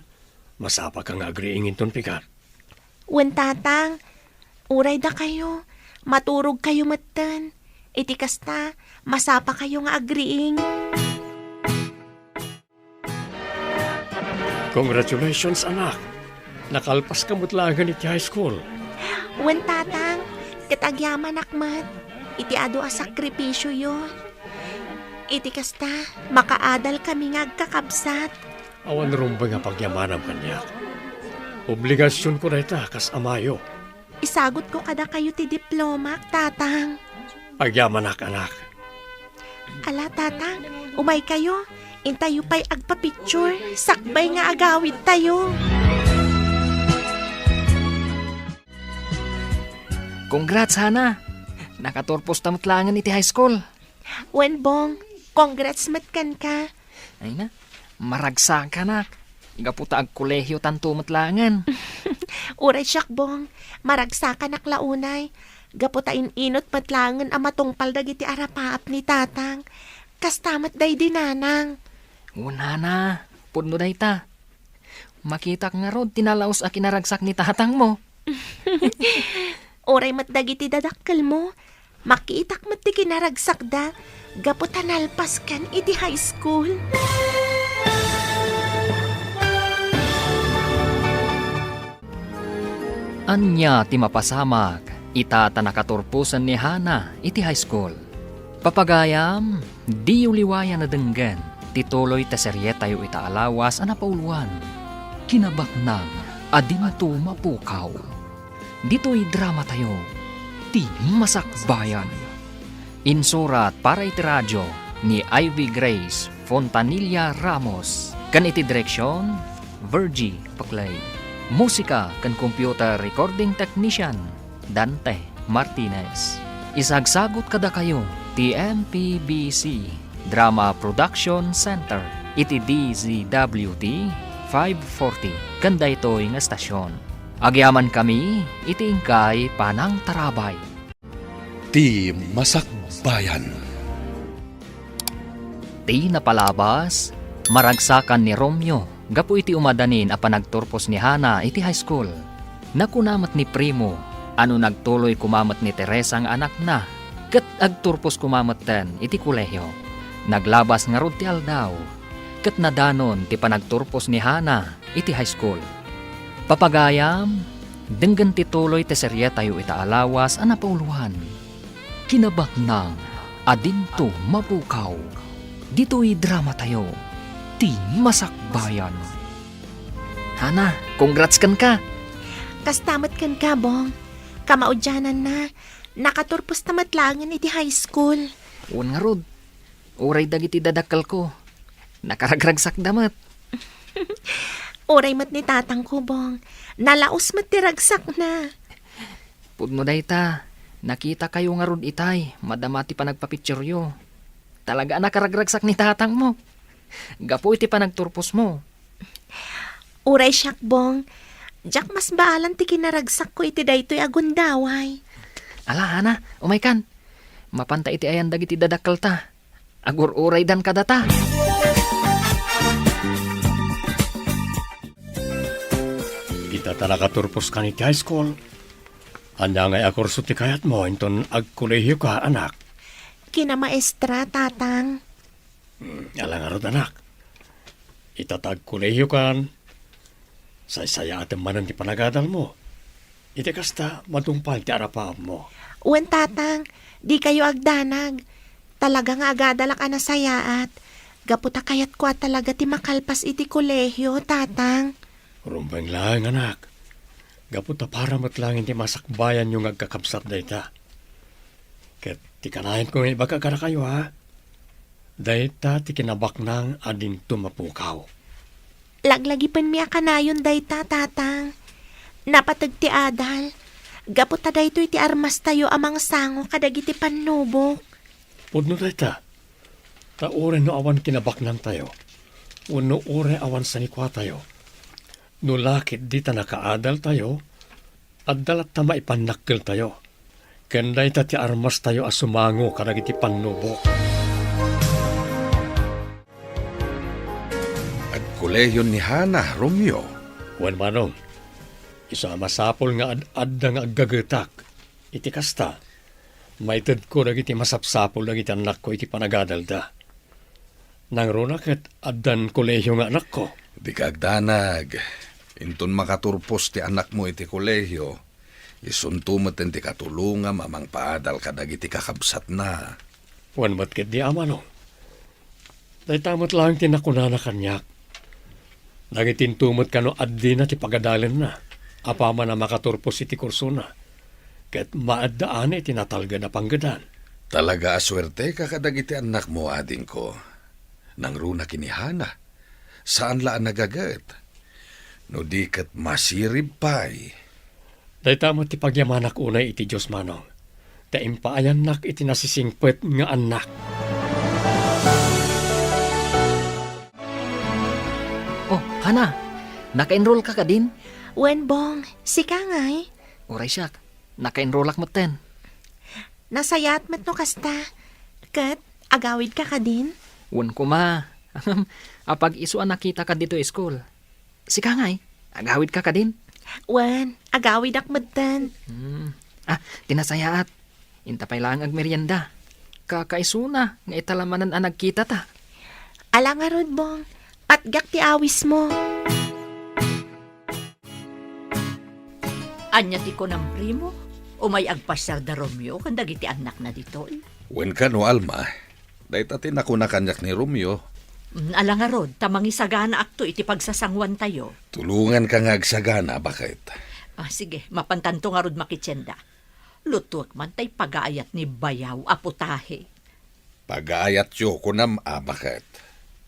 masapaka nga agriing inton pigat. Wen, Tatang, uray dakayo, maturogkayo metten. Iti kasta, masapakayo nga agriing. Congratulations, anak! Nakalpaska met laengen iti high school. Wen, Tatang, ket agyamanak met iti adu a sakripisioyo. Iti kasta, makaadal kami nga agkakabsat. Awan rumbeng a pagyamanam kaniak. Obligasionko dayta kas amayo. Isagutko kadakayo ti diplomak, Tatang. Agyamanak, anak. Ala, Tatang, umaykayo. Intayo pay agpa-picture, sakbay nga agawidtayo. Congrats, Hana! Nakaturposta met laengen iti high school. Wen, Bong, congrats met kenka. Ay na, maragsakanak. Gapu ta agkolehiotanto met laengen. Uray siak, Bong, maragsakanak la unay. Gapu ta in-inut met laengen a matungpal dagiti arapaap ni Tatang. Kasta met daydi Nanang. Wen, Hana, pudno dayta. Makitak ngarud ti nalaus a kinaragsak ni tatangmo. Uray met dagiti dadakkelmo, makitak met ti kinaragsakda gapu ta nalpaskan iti high school. Ania ti mapasamak ita ta nakaturposen ni Hana iti high school? Papagayam, diyo liwayan a denggen ti tuloy ta serietayo ita a lawas a napauluan, Kinabaknang a Dinto Mapukaw. Ditoy dramatayo, Ti Masakbayan. Insurat para iti radio ni Ivy Grace Fontanilla Ramos, ken iti direksion, Virgie Paclay. Musika ken computer recording technician, Dante Martinez. Isagsagut kadakayo ti M P B C Drama Production Center iti D Z W T five forty ken daytoy nga estasion. Agyamankami iti inkay panangtarabay. Ti Masakbayan. Ti napalabas, maragsakan ni Romeo gapu iti umadanin a panagturpos ni Hana iti high school. Nakuna met ni Primo a no nagtuloy koma met ni Teresa nga anakna, ket agturpos koma metten iti kolehio. Naglabas ngarud ti aldaw, ket nadanon ti panagturpos ni Hana iti high school. Papagayam, denggen ti tuloy ti serietayo ita a lawas a napauluan. Kinabaknang a dinto mapukaw. Ditoy dramatayo, Ti Masakbayan. Hana, congrats kenka! Kasta met kenka, Bong. Kamaudiananna, nakaturposta met laengen iti high school. Wen ngarud, uray dagiti dadakkelko, nakaragragsakda met. Uray met ni tatangko, Bong. Nalaos met ti ragsakna. Pudno dayta, nakitakayo ngarud itay, madama ti panagpapicturyo. Talaga a nakaragragsak ni tatangmo. Gapu iti panagturposmo. Uray siak, Bong. Diak masbaalan ti kinaragsakko iti daytoy a gundaway. Ala, Hana, umaykan. Mapanta iti ayan dagiti dadakkelta. Agur-uraydan kadata. Ita ta nakaturpos kan iti high school, ania ngay a kurso ti kayatmo inton agkolehioka, anak? Kinamaestra, Tatang. Hmm, ala ngarud, anak. Ita ta agkolehiokan, saysayaatem manen ti panagadalmo. Iti kasta, matungpal ti arapaapmo. Wen, Tatang, dikayo agdanag. Talaga nga agadalak a nasayaat. Gapu ta kayatko a talaga ti makalpas iti kolehio, Tatang. Rumbeng laeng, anak. Gapu ta para met laeng iti masakbayanyo nga agkakabsat dayta. Ket ti kanayanko nga ibaga kadakayo, a, dayta ti kinabaknang a dinto mapukaw. Laglagipenmi a kanayon dayta, Tatang. Napateg ti adal. Gapu ta daytoy ti armastayo a mangsango kadagiti pannubok. Pudno dayta. Ta uray no awan kinabaknangtayo, wenno uray awan sanikuatayo, no la ketdi ta nakaadaltayo, adda latta maipannakkeltayo. Ken dayta ti armastayo a sumango kadagiti pannubok. Agkolehion ni Hana, Romeo. Wen, Manong, isu a masapul nga ad-adda nga aggagetak. Iti kasta, maitedko dagiti masapsapul dagiti annakko iti panagadalda. Nangruna ket addan kolehio nga anakko. Dika agdanag. Inton makaturpos ti anakmo iti kolehio, isunto metten ti katulongam a mangpaadal kadagiti kakabsatna. Wen met ketdi, Ama, no? Dayta met laeng ti nakunana kaniak. Nangitinto met kano addina ti pagadalenna, apaman a makaturpos iti kursona, ket maaddaana iti natalged a panggedan. Talaga a suerteka kadagiti annakmo, adingko. Nangruna ken ni Hana, saan la a nagaget. No di ket masirib pay. Dayta met ti pagyamanak unay iti Dios, Manong, ta impaayannak iti nasisingpet nga annak. Oh, Hana, naka-enroll ka kadin? Wen, Bong, sika ngay? Uray siak, naka-enrollak metten. Nasayaat met no kasta. Ket, agawid ka kadin? Wen koma. Apag isu a nakita ka ditoy school. Sika ngay, agawid ka kadin? Wen, agawidak metten. Hmm. Ah, ti nasayaat. Inta pay laeng agmerienda. Kakaisuna nga ita la manen a nagkita ta. Ala ngarud, Bong. Patgak ti awismo. Ania ti kunam, Primo? Umay agpasiar da Romeo ken dagiti annakna ditoy? Wen kano, Alma. Dayta ti nakuna kaniak ni Romeo. Mm, ala ngarud, ta mangisaganaakto iti pagsasanguantayo. Tulonganka nga agsagana, baket. Ah, sige, mapankanto ngarud makitienda. Lutuek man tay pagaayat ni bayaw a putahe. Pagaayatyo, kunam a, baket.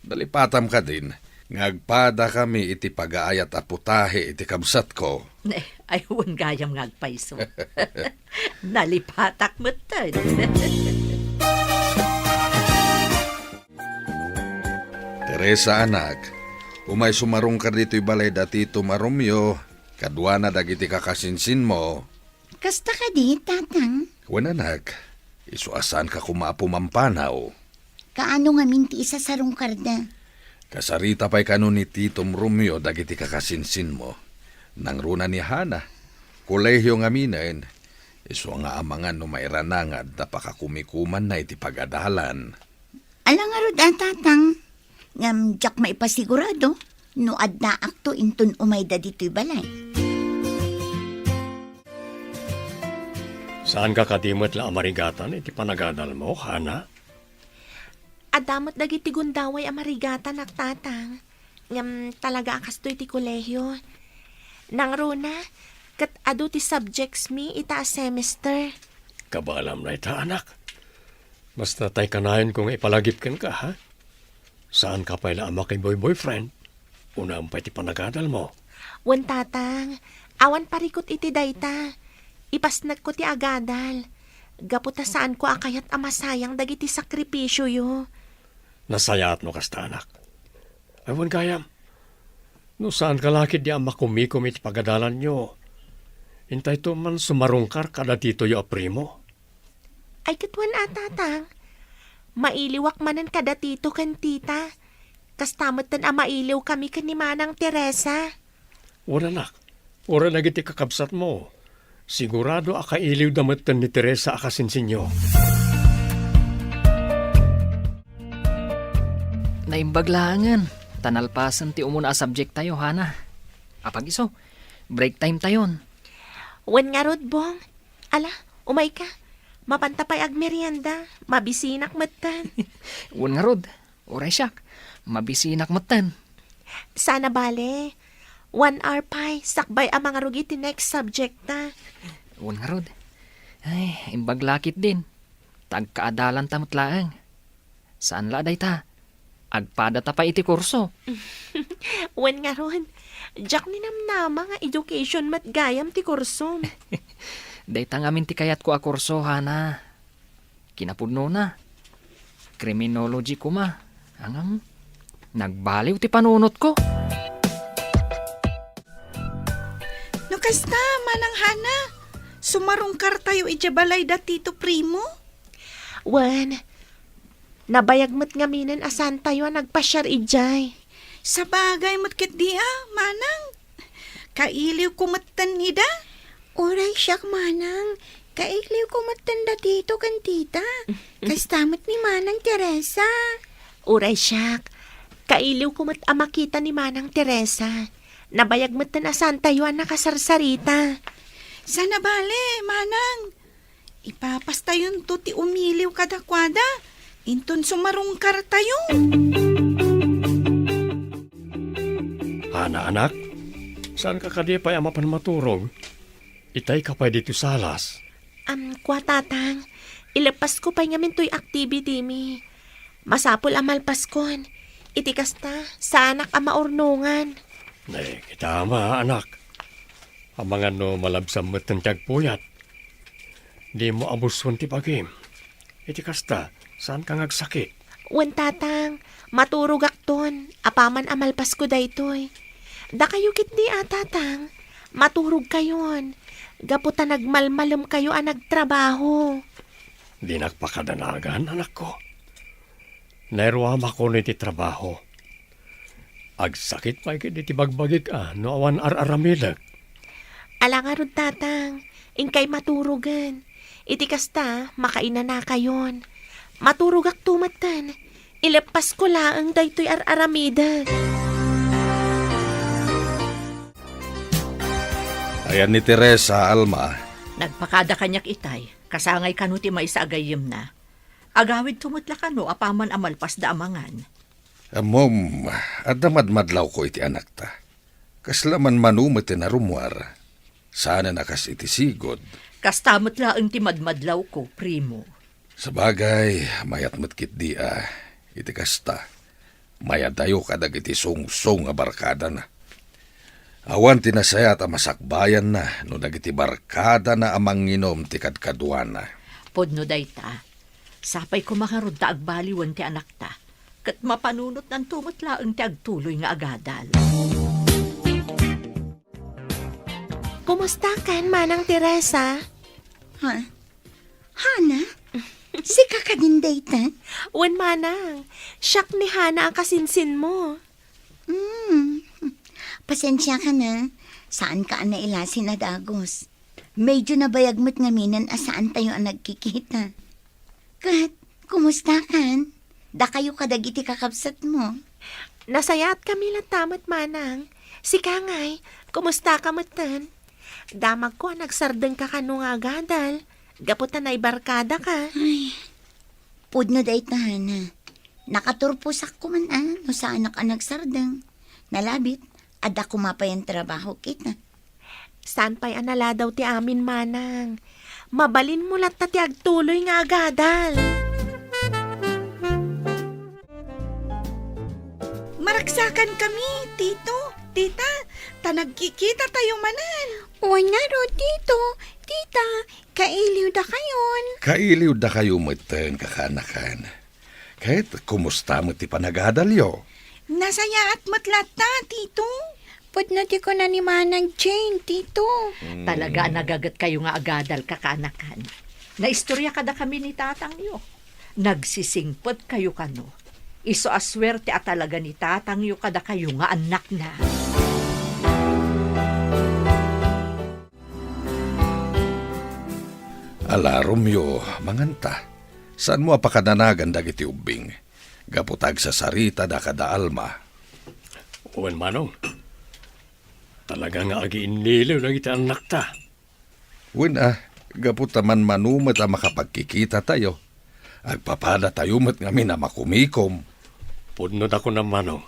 Nalipatam kadin nga agpadakami iti pagaayat a putahe iti kabsatko. Ne, ay, wen gayam nga agpayso. Nalipatak metten. Teresa, anak, umay sumarungka ditoy balay da titom a Romeo, kaduana dagiti kakasinsinmo. Kasta kadi, Tatang? Wen, anak, isu a saanka koma a pumampanaw. Kaano ngamin ti isasarungkarda? Kasarita pay kano ni titom Romeo dagiti kakasinsinmo. Nangruna ni Hana, Kolehiyo ngaminen, isu nga amangan no mairanangad ta pakakumikumanna iti pagadalan. Ala ngarud a, Tatang, ngem diak maipasigurado no addaakto inton umayda ditoy balay. Saanka kadi met la a marigatan iti panagadalmo, Hana? Adda met dagiti gundaway a marigatanak, Tatang. Ngem talaga a kastoy ti kolehiyo. Nangruna, ket adu ti subjects mi ita a semester. Kabaelam dayta, anak. Basta tay kanayonko nga ipalagip kenka, ha? Saanka pay la a makiboy-boyfriend? Unaem pay ti panagadalmo. Wen, Tatang, awan parikut iti dayta. Ipasnekko ti agadal. Gapu ta saanko a kayat a masayang dagiti sakripisioyo. Nasayaat no kasta, anak. Ay, wen gayam, no saanka la ketdi a makumikom iti pagadalanyo, intayto man sumarungkar kada titoyo a primo. Ay, ket wen a, Tatang. Mailiwak manen kada tito ken tita. Kasta metten a mailiwkami ken ni Manang Teresa. Wen, anak, uray dagiti kakabsatmo, sigurado a kailiwda metten ni Teresa a kasinsinyo. Naimbag laengen, ta nalpasen ti umuna a subject tayo, Hana. Apag isu, break time tayon. Wen ngarud, Bong. Ala, umayka. Mapanta pay agmerienda. Mabisinak metten. Wen ngarud, uray siak. Mabisinak metten. Saan a bale. One hour pay, sakbay a mangrugit ti next subject ta. Wen ngarud. Ay, imbag la ketdin. Ta agkaadalanta met laeng. Saan la dayta. Agpadata pay iti kurso. Wen ngarud, diak ninamnama nga education met gayam ti kursom. Dayta ngamin ti kayatko a kurso, Hana. Kinapudnona, criminology koma. Ngem, nagbaliw ti panunotko. No kasta, Manang Hana, sumarungkar tayo idiay balay da Tito Primo? Wen, nabayag met ngaminen a saan tayo a nagpasiar idiay. Sabagay met ketdi a, Manang. Kailiwko metten ida. Uray siak, Manang. Kailiwko metten da Tito ken Tita. Kasta met ni Manang Teresa. Uray siak. Kailiwko met a makita ni Manang Teresa. Nabayag metten a saan tayo a nakasarsarita. Saan a bale, Manang. Ipapastayonto ti umiliw kadakuada, inton sumarungkar tayo. Hana, anak, saanka kadi pay a mapan maturog? Itayka pay ditoy salas. Am, kua, Tatang, ileppasko pay ngamin toy activity mi. Masapul a malpaskon. Iti kasta, saanak a maurnongan. Nay, kita ama, anak. Amangan no malabsam metten ti agpuyat. Dimo abuson ti bagim. Iti kasta, saanka nga agsakit? Wen, Tatang, maturogakton, apaman a malpasko daytoy. Dakayo ketdi a, Tatang, maturogkayon, gapu ta nagmalmalemkayo a nagtrabaho. Dinak pakadanagan, anakko. Nairuamakon iti trabaho. Agsakit pay ketdi ti bagbagik a no awan ar-aramidek. Ala ngarud, Tatang, inkay maturogen. Iti kasta, makainanakayon. Maturogakto metten. Ileppasko laeng daytoy ar-aramidek. Ayan ni Teresa, Alma. Nagpakada kaniak itay, kasangay kano ti maysa a gayyemna. Agawidto met la kano apaman a malpasda a mangan. Ammom, adda madmadlawko iti anakta. Kasla manmano met ti narummuar. Saanen a kas iti sigud. Kasta met laeng ti madmadlawko, primo. Sabagay, mayat met ketdi a, iti kasta, mayadayo kadagiti sungsong a barkadana. Awan ti nasayaat a masakbayanna no dagiti barkadana a manginum ti kadkaduana. Pudno dayta. Sapay koma ngarud ta agbaliwen ti anakta, ket mapanunotnanto met laeng ti agtuloy nga agadal. Kumustakan, Manang Teresa? Ha? Hana? Sika kadin dayta? Wen, Manang. Siak ni Hana a kasinsinmo. Hmm. Pasensiaka na. Saanka a nailasin a dagus. Medyo nabayag met ngaminen a saantayo a nagkikita. Ket, kumustakan? Dakayo kadagiti kakabsatmo? Nasayatkami latta met, manang. Sika ngay, kumustaka metten? Damagko a nagsardengka kano nga agadal, gapu ta naibarkadaka. Ay, pudno dayta, Hana. Nakaturposak koma a no saanak a nagsardeng. Nalabit, adda koma pay a trabaho kita. Saan pay a naladaw ti amin, manang. Mabalinmo latta ti agtuloy nga agadal. Maragsakankami, Tito, Tita, ta nagkikitatayo manen. Wen ngarud, Tito, Tita, kailiwdakayon. Kailiwdakayo metten, kakaanakan. Ket kumusta met ti panagadalyo? Nasayaat met latta, Tito. Pudno ti kuna ni Manang Jane, Tito. Mm. Talaga a nagagetkayo nga agadal, kakaanakan. Naistorya kadakami ni tatangyo. Nagsisingpetkayo kano. Isu a suerte a talaga ni tatangyo kadakayo nga annakna. Ala, Romeo, manganta. Saanmo a pakananagan dagiti ubbing? Gapu ta agsasaritada kada Alma. Wen, Manong. Talaga nga agiinniliw dagiti annakta. Wen a, gapu ta manmano met a makapagkikitatayo, agpapadatayo met ngamin a makumikom. Pudno a kunam, Manong.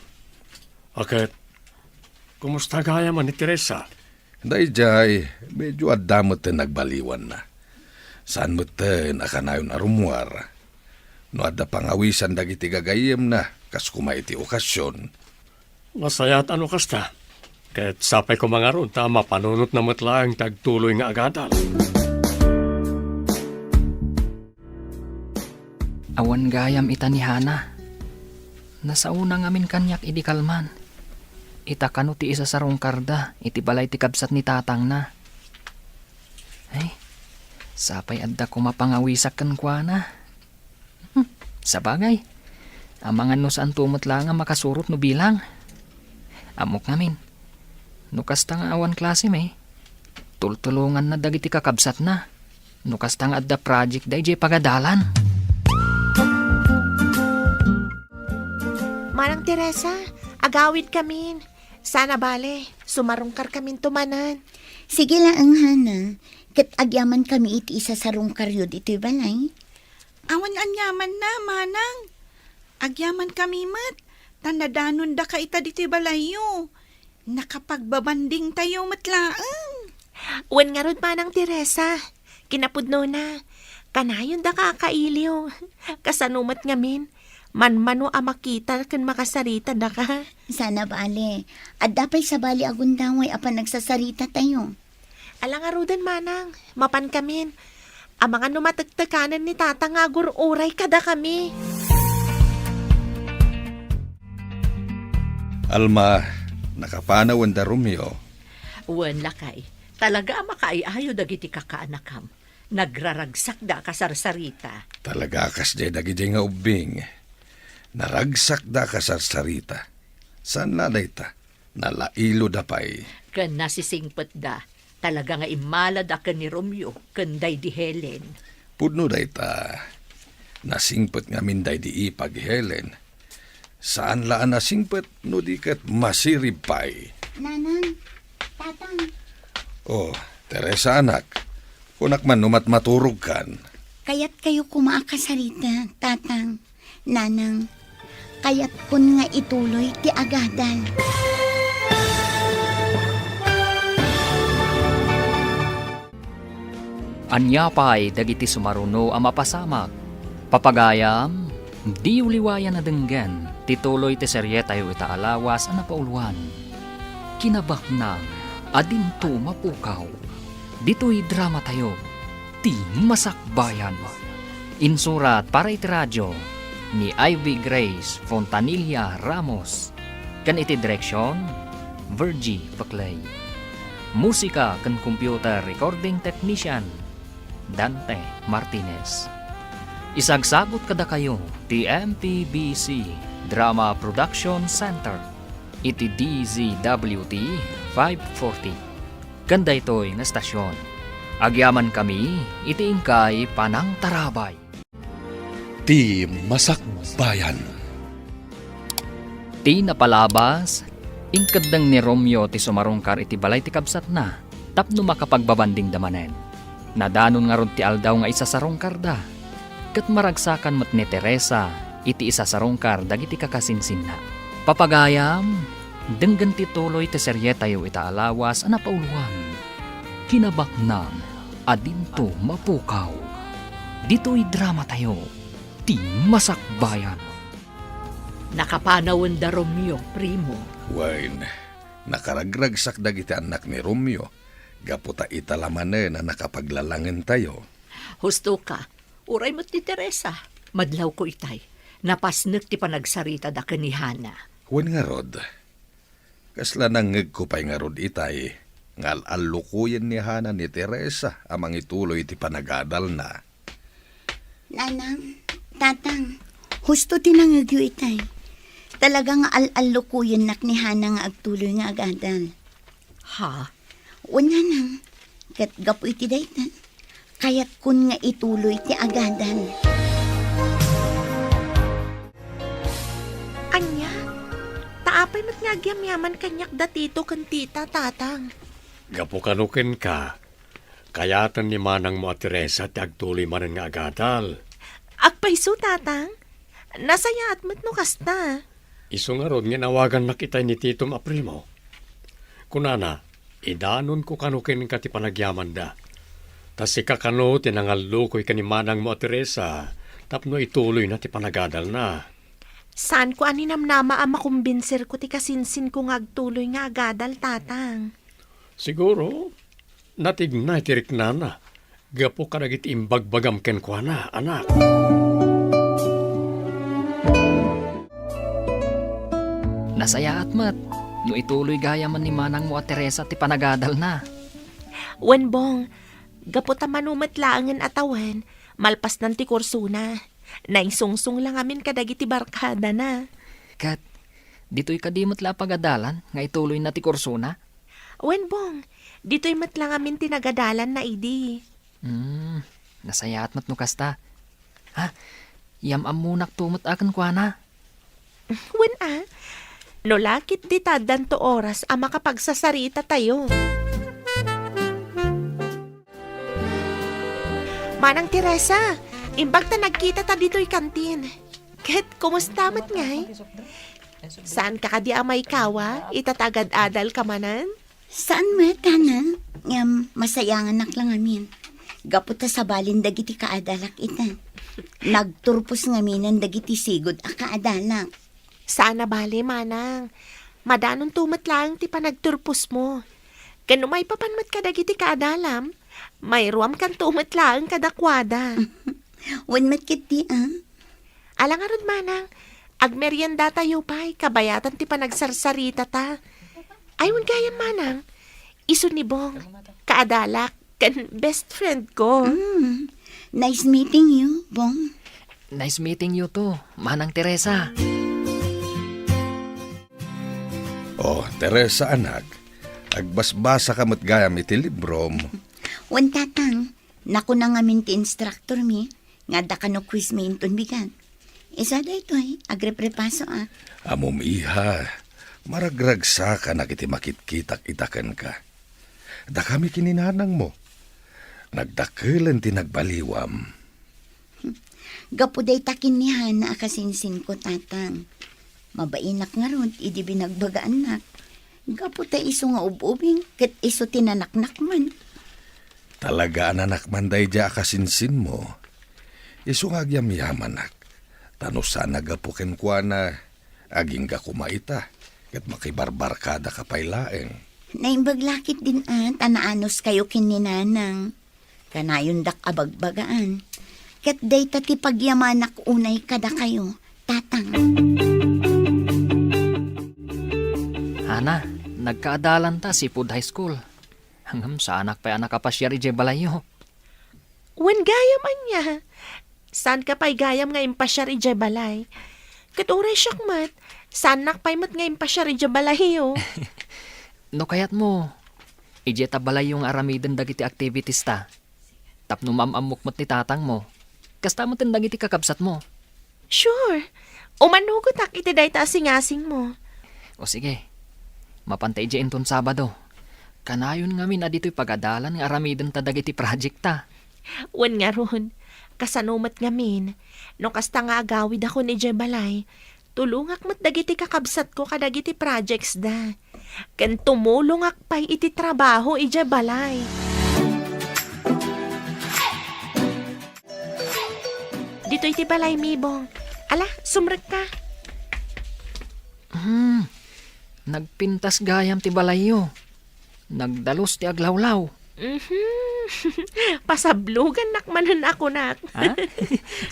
A ket, kumusta gayam ni Teresa? Daydiay, medyo adda metten nagbaliwanna. Saan metten a kanayon a rummuar. No adda pangawisan dagiti gagayyemna, kas koma iti okasion. Nasayaat a no kasta. Ket sapay koma ngarud ta mapanunotna met laeng ti agtuloy nga agadal. Awan gayam ita ni Hana. Nasaona ngamin kaniak idi kalman. Ita kano ti isasarungkarda iti balay ti kabsat ni tatangna. Ay, sapay adda koma pangawisak kenkuana. Hmm, sabagay. Amangan no saanto met laeng a makasurot no bilang. Ammok ngamin. No kasta nga awan klasem, tultulonganna dagiti kakabsatna. No kasta nga adda project daydiay pagadalan. Manang Teresa, agawidkamin. Saan a bale, sumarungkarkaminto manen. Sige laeng, Hana. Ket agyamankami iti isasarungkaryo ditoy balay. Awan aniamanna, manang. Agyamankami met, ta nadanondaka ita ditoy balayyo. Nakapagbabandingtayo met laeng. Wen ngarud, Manang Teresa, kinapudnona, kanayondaka a kailiw. Kasano met ngamin, manmano a makita ken makasaritada ka. Saan a bale, adda pay sabali a gundaway a panagsasaritatayo. Ala ngaruden, manang, mapankamin. Amangan no matektekanen ni tata nga agur-uray kadakami. Alma, nakapanaw wen da Romeo? Wen, lakay. Talaga a makaay-ayo dagiti kakaanakam. Nagraragsakda a kasarsarita. Talaga a kasdiay dagidiay nga ubbing. Naragsakda a kasarsarita. Saan la dayta? Nalailoda pay. Ken nasisingpetda. Talaga nga immalada ken ni Romeo ken daydi Helen. Pudno dayta. Nasingpet ngamin daydi ipag Helen. Saan la a nasingpet no di ket masirib pay. Nanang, Tatang. Oh, Teresa, anak. Kunak man no matmaturogkan. Kayatkayo koma a kasarita, Tatang. Nanang, kayatkon nga ituloy ti agadal. Ania pay dagiti sumaruno a mapasamak? Papagayam, diyo liwayan a denggen ti tuloy ti serietayo ita a lawas a napauluan, Kinabaknang a Dinto Mapukaw. Ditoy dramatayo, ti Masakbayan. Insurat para iti radio ni Ivy Grace Fontanilla Ramos, ken iti direksion, Virgie Peclay. Musika ken computer recording technician, Dante Martinez. Isagsagut kadakayo ti M P B C Drama Production Center iti D Z W T five forty. Ken daytoy nga estasion, Agyamankami iti inkay panangtarabay. Ti Masakbayan. Ti napalabas, inkeddeng ni Romeo ti sumarungkar iti balay ti kabsatna tapno makapagbabandingda manen. Nadanon ngarud ti aldaw nga isasarungkarda, ket maragsakan met ni Teresa iti isasarungkar dagiti kakasinsinna. Papagayam, denggen ti tuloy ti serietayo ita a lawas a napauluan, Kinabaknang a Dinto Mapukaw. Ditoy dramatayo, Ti Masakbayan. Nakapanawenda Romeo, primo. Wen, nakaragragsak dagiti annak ni Romeo, gapu ta ita la manen a nakapaglalangentayo. Husto ka, uray met ni Teresa, madlawko itay. Napasnek ti panagsaritada ken ni Hana. Wen ngarud, kasla nangngegko pay ngarud itay nga al-allukoyen ni Hana ni Teresa a mangituloy iti panagadalna. Nanang, Tatang, husto ti nangngegyo itay. Talaga nga al-allukoyennak ni Hana nga agtuloy nga agadal. Ha? Wen, Nanang, ket gapu iti dayta, kayatkon nga ituloy ti agadal. Ania? Ta apay met nga agyamyaman kaniak da Tito ken Tita, Tatang? Gapu kano kenka, kayaten ni manangmo a Teresa ti agtuloy manen nga agadal. Agpayso, Tatang? Nasayaat met no kasta. Isu ngarud nga inawagannak itay ni titom a primo. Kunana, idanonko kano kenka ti panagyamanda. Ta sika kano ti nangallukoy ken ni manangmo a Teresa tapno ituloyna ti panagadalna. Saanko a ninamnama a makumbinserko ti kasinsinko nga agtuloy nga agadal, Tatang. Siguro, natignay ti riknana gapu kadagiti imbagbagam kenkuana, anak. Nasayaat met no ituloy gayamen ni manangmo a Teresa ti panagadalna. Wen, Bong, gapu ta mano met laengen a tawen, malpasnan ti kursona. Naisungsong la ngamin kadagiti barkadana. Ket, ditoy kadi met la a pagadalan nga ituloyna ti kursona? Wen, Bong, ditoy met la ngamin ti nagadalanna idi. Hmm, nasayaat met no kasta. Ha, yam-ammonakto met a kenkuana. Wen a, no la ketdi ta addanto oras a makapagsasaritatayo. Manang Teresa, imbag ta nagkitata ditoy kantin. Ket kumusta met ngay? Saanka kadi a maikawa ita ta agad-adalka manen? Saan met, Hana. Ngem masayanganak la ngamin. Gapu ta sabalen dagiti kaadalak ita. Nagturpos ngaminen dagiti sigud a kaadalak. Saan a bale, manang. Madanonto met laeng ti panagturposmo. Ken no maipapan met kadagiti kaadalam, mairuamkanto met laeng kadakuada. Wen met ketdi, a? Ala ngarud, manang, agmeriendatayo pay kabayatan ti panagsarsaritata. Ay, wen gayam, manang, isu ni Bong, kaadalak, ken best friend ko. Mm. Nice meeting you, Bong. Nice meeting you too, Manang Teresa. Oh, Teresa, anak, agbasbasa ka met gayam iti librom. Wen, Tatang, nakuna ngamin ti instructor mi, nga adda kano quiz mi inton bigat. Isu daytoy, agreprepasoak. Ammom, iha, maragragsakanak iti makitkitak ita kenka. Dakami ken ni nanangmo, nagdakelen ti nagbaliwam. Gapu dayta ken ni Hana a kasinsinko, Tatang. Mabainak ngarud idi binagbagaannak. Gapu ta isu nga ub-ubing ket isu ti nanaknakman. Talaga a nanakman daydiay a kasinsinmo. Isu nga agyamyamanak. Ta no saan a gapu kenkuana, agingga koma ita, ket makibarbarkadaka pay laeng. Naimbag la ketdin a ta naanuskayo ken ni Nanang. Kanayondak a bagbagaan. Ket dayta ti pagyamanak unay kadakayo, Tatang. Hana, nagkaadalanta Seafood High School. Ngem saanak pay a nakapasiar idiay balayyo. Wen gayam ania? Saanka pay gayam nga impasiar idiay balay? Ket uray siak met, saannak pay met nga impasiar idiay balayyo. No kayatmo, Idiay ta balayyo nga aramiden dagiti activities ta. Tapno maam-ammok met ni tatangmo. Kasta met dagiti kakabsatmo. Sure. Umanugotak iti dayta a singasingmo. O sige. Mapanta idiay inton Sabado. Kanayon ngamin a ditoy pagadalan nga aramiden ta dagiti project ta. Wen ngarud, kasano met ngamin, no kasta nga agawidakon idiay balay, tulongak met dagiti kakabsatko kadagiti projects da. Ken tumulongak pay iti trabaho idiay balay. Ditoy ti balay, Mibong. Ala, sumrekka. Hmm, nagpintas gayam ti balayyo. Nagdalus ti aglawlaw. Mhm. Pasablogannak manen a kunak. Ha?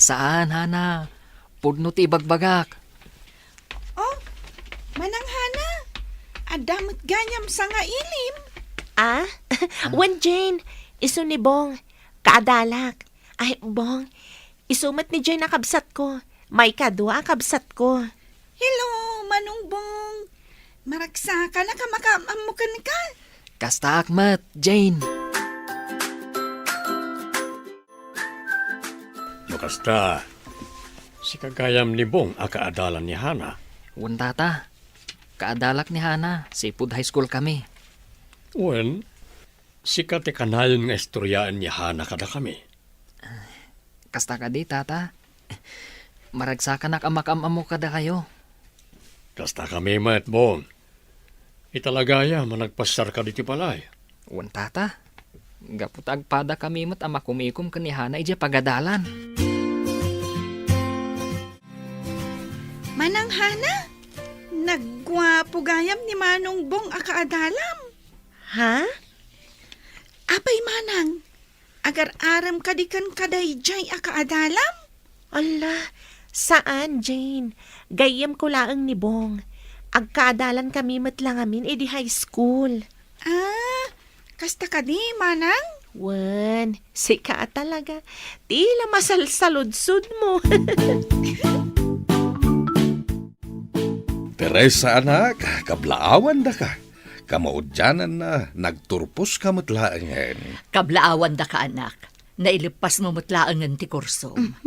Saan, Hana. Pudno ti ibagbagak. Oh, Manang Hana, adda met gayam sangailim. Ah? Ah? Wen, Jane, isu ni Bong. Kaadalak. Ay, Bong, isu met ni Jane a kabsatko. Maikadua a kabsatko. Hello, Manong Bong. Maragsakanak a makaam-ammo kenka. Kastaak met, Jane. No kasta, sika gayam ni Bong a kaadalan ni Hana. Wen, Tata. Kaadalak ni Hana, sipud high school kami. Wen, sika ti kanayon nga istoryaen ni Hana kadakami. Kasta kadi, Tata. Maragsakanak a makaam-ammo kadakayo. Kasta kami met, Bong. Italagayam a nagpasyarka ditoy balay. Wen, Tata. Gapu ta agpadakami met a makumikom ken ni Hana idiay pagadalan. Manang Hana, nagguapo gayam ni Manong Bong a kaadalam. Ha? Apay, Manang, agar-arem kadi kenka daydiay a kaadalam? Ala, saan, Jane. Gayyemko laeng ni Bong. Agkaadalan kami met la ngamin idi high school. Ah, kasta kadi, Manang? Wen, sika a talaga. Ti la masalsaludsodmo. Teresa, anak, kablaawandaka. Kamaudiananna, nagturposka met laengen. Kablaawandaka, anak. Naileppasmo met laengen ti kursom.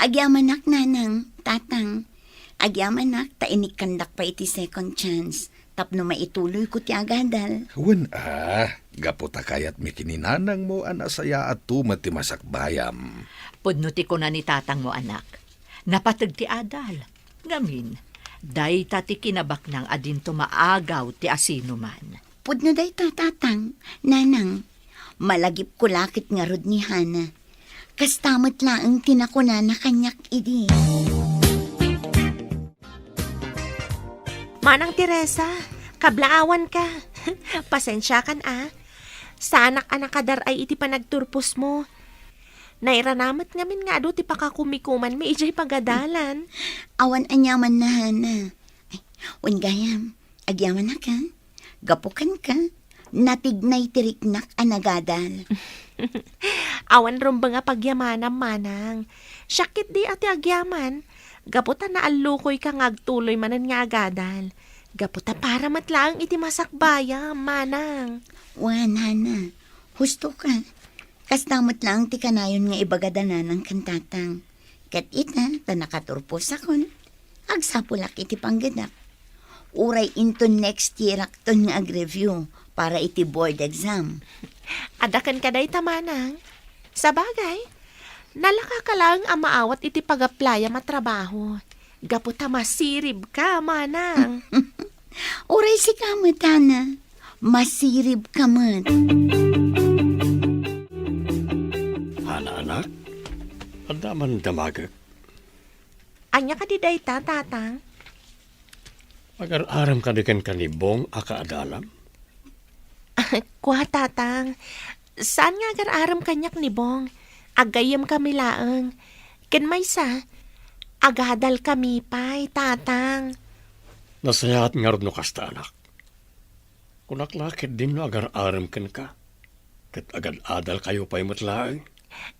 Agyamanak, Nanang, Tatang. Agyamanak ta inikkandak pay iti second chance tapno maituloyko ti agadal. Wen a, gapu ta kayatmi ken ni nanangmo a nasayaatto met ti masakbayam. Pudno ti kuna ni tatangmo, anak. Napateg ti adal. Ngamin, dayta ti kinabaknang a dinto maagaw ti asinoman. Pudno dayta, Tatang, Nanang. Malagipko la ket ngarud ni Hana. Kasta met laeng ti nakunana kaniak idi. Manang Teresa, kablaawanka. Pasensiakan a. Saanak a nakadar-ay iti panagturposmo. Nairanamet ngamin nga adu ti pakakumikumanmi idiay pagadalan. Awan aniamanna, Hana. Ay, wen gayam, agyamanak a. Gapu kenka, natignay ti riknak a nagadal. Awan rumbeng a pagyamanam, Manang. Siak ketdi a ti agyaman, gapu ta naallukoyka nga agtuloy manen nga agadal. Gapu ta para met laeng iti masakbayam, Manang. Wen, Hana, husto ka. Kasta met laeng ti kanayon nga ibaga da Nanang ken Tatang. Ket ita, ta nakaturposakon, agsapulak iti panggedak. Uray inton next year-akton nga ag-review para iti board exam. Adda kenka dayta, Manang. Sabagay, nalaka ka laeng a maawat iti pag-applyam a trabaho. Gapu ta masiribka, Manang. Uray sika met, Hana. Masiribka met. Hana, anak, adda man damagek. Ania kadi dayta, Tatang? Agar-arem kadi kenka ni Bong a kaadalam? Kua, Tatang. Saan nga agar-arem kaniak ni Bong. Aggayyemkami laeng. Ken maysa, agadalkami pay, Tatang. Nasayaat ngarud no kasta, anak. Kunak la ketdin no agar-arem kenka, ket agad-adalkayo pay met laeng.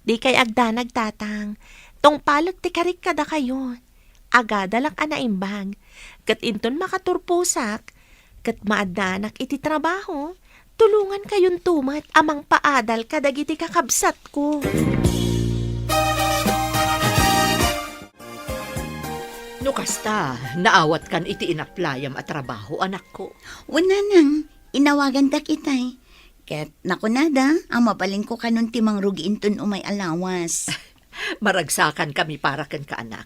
Dikay agdanag, Tatang. Tungpalek ti karik kadakayo. Agadalak a naimbag, ket inton makaturposak, ket maaddaanak iti trabaho, Tulongankayonto met a mangpaadal kadagiti kakabsatko. No kasta, naawatkan iti inaplayam a trabaho, anakko. Wen, nanang, inawagandak itay. Ket nakunada a mabalinko kanon ti mangrugi inton umay a lawas. Maragsakankami para kenka, anak.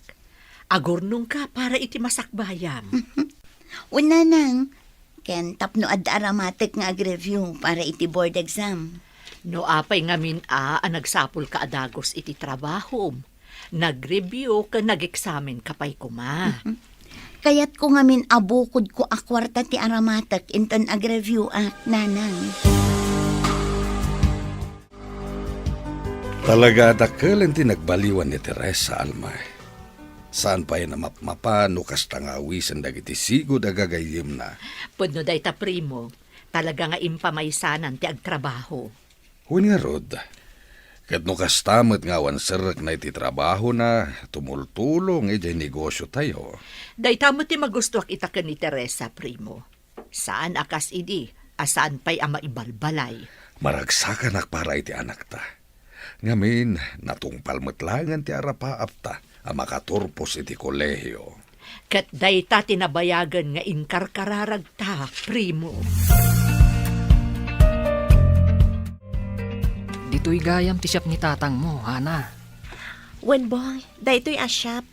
Agurnongka para iti masakbayam. Wen, nanang, ken tapno adda aramatek nga ag-review para iti board exam. No apay ngamin a, a nagsapulka a dagus iti trabahom, nag-review ken nag-eksamenka pay koma. Kayatko ngamin a bukodko a kuarta ti aramatek inton ag-review-ak, nanang. Talaga a dakkel ti nagbaliwan ni Teresa, Alma. Saan pay a mapmapa no kasta nga awisen dagiti sigud a gagayyemna. Pudno dayta, primo. Talaga nga impamaysanan ti agtrabaho. Wen ngarud, ket no kasta met nga awan serrekna iti trabahona, tumultulong idiay negosiotayo. Dayta met ti magustoak ita ken ni Teresa, primo. Saan a kas idi a saan pay a maibalbalay. Maragsakanak para iti anakta. Ngamin, natungpal met laengen ti arapaapta a makaturpos iti kolehio. Ket dayta ti nabayagen nga inkarkararagta, primo. Ditoy gayam ti siap ni tatangmo, Hana. Wen, Bong, daytoy a siap.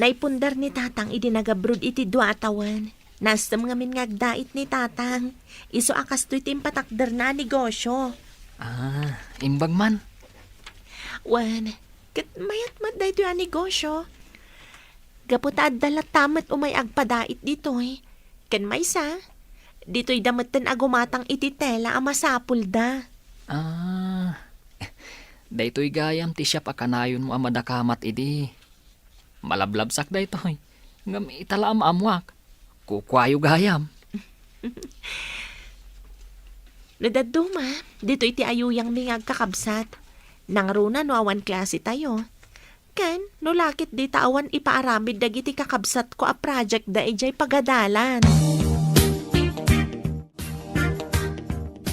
Naipundar ni tatang idi nagabroad iti dua a tawen. Naestem ngamin nga agdait ni tatang. Isu a kastoy ti impatakderna a negosio. Ah, imbag man. Wen, ket mayat met daytoy a negosio. Gapu ta adda latta met umay agpadait ditoy. Ken maysa, ditoyda metten a gumatang iti tela a masapulda. Ah, daytoy gayam ti siap a kanayonmo a madakamat idi. Malablabsak daytoy, ngem ita la a maammoak. Kukuayo gayam. No dadduma, ditoy ti ayuyangmi nga agkakabsat. Nangruna no awan klase tayo. Ken, no lakit dita awan ipaaramid dagiti kakabsatko a project da idiay pagadalan.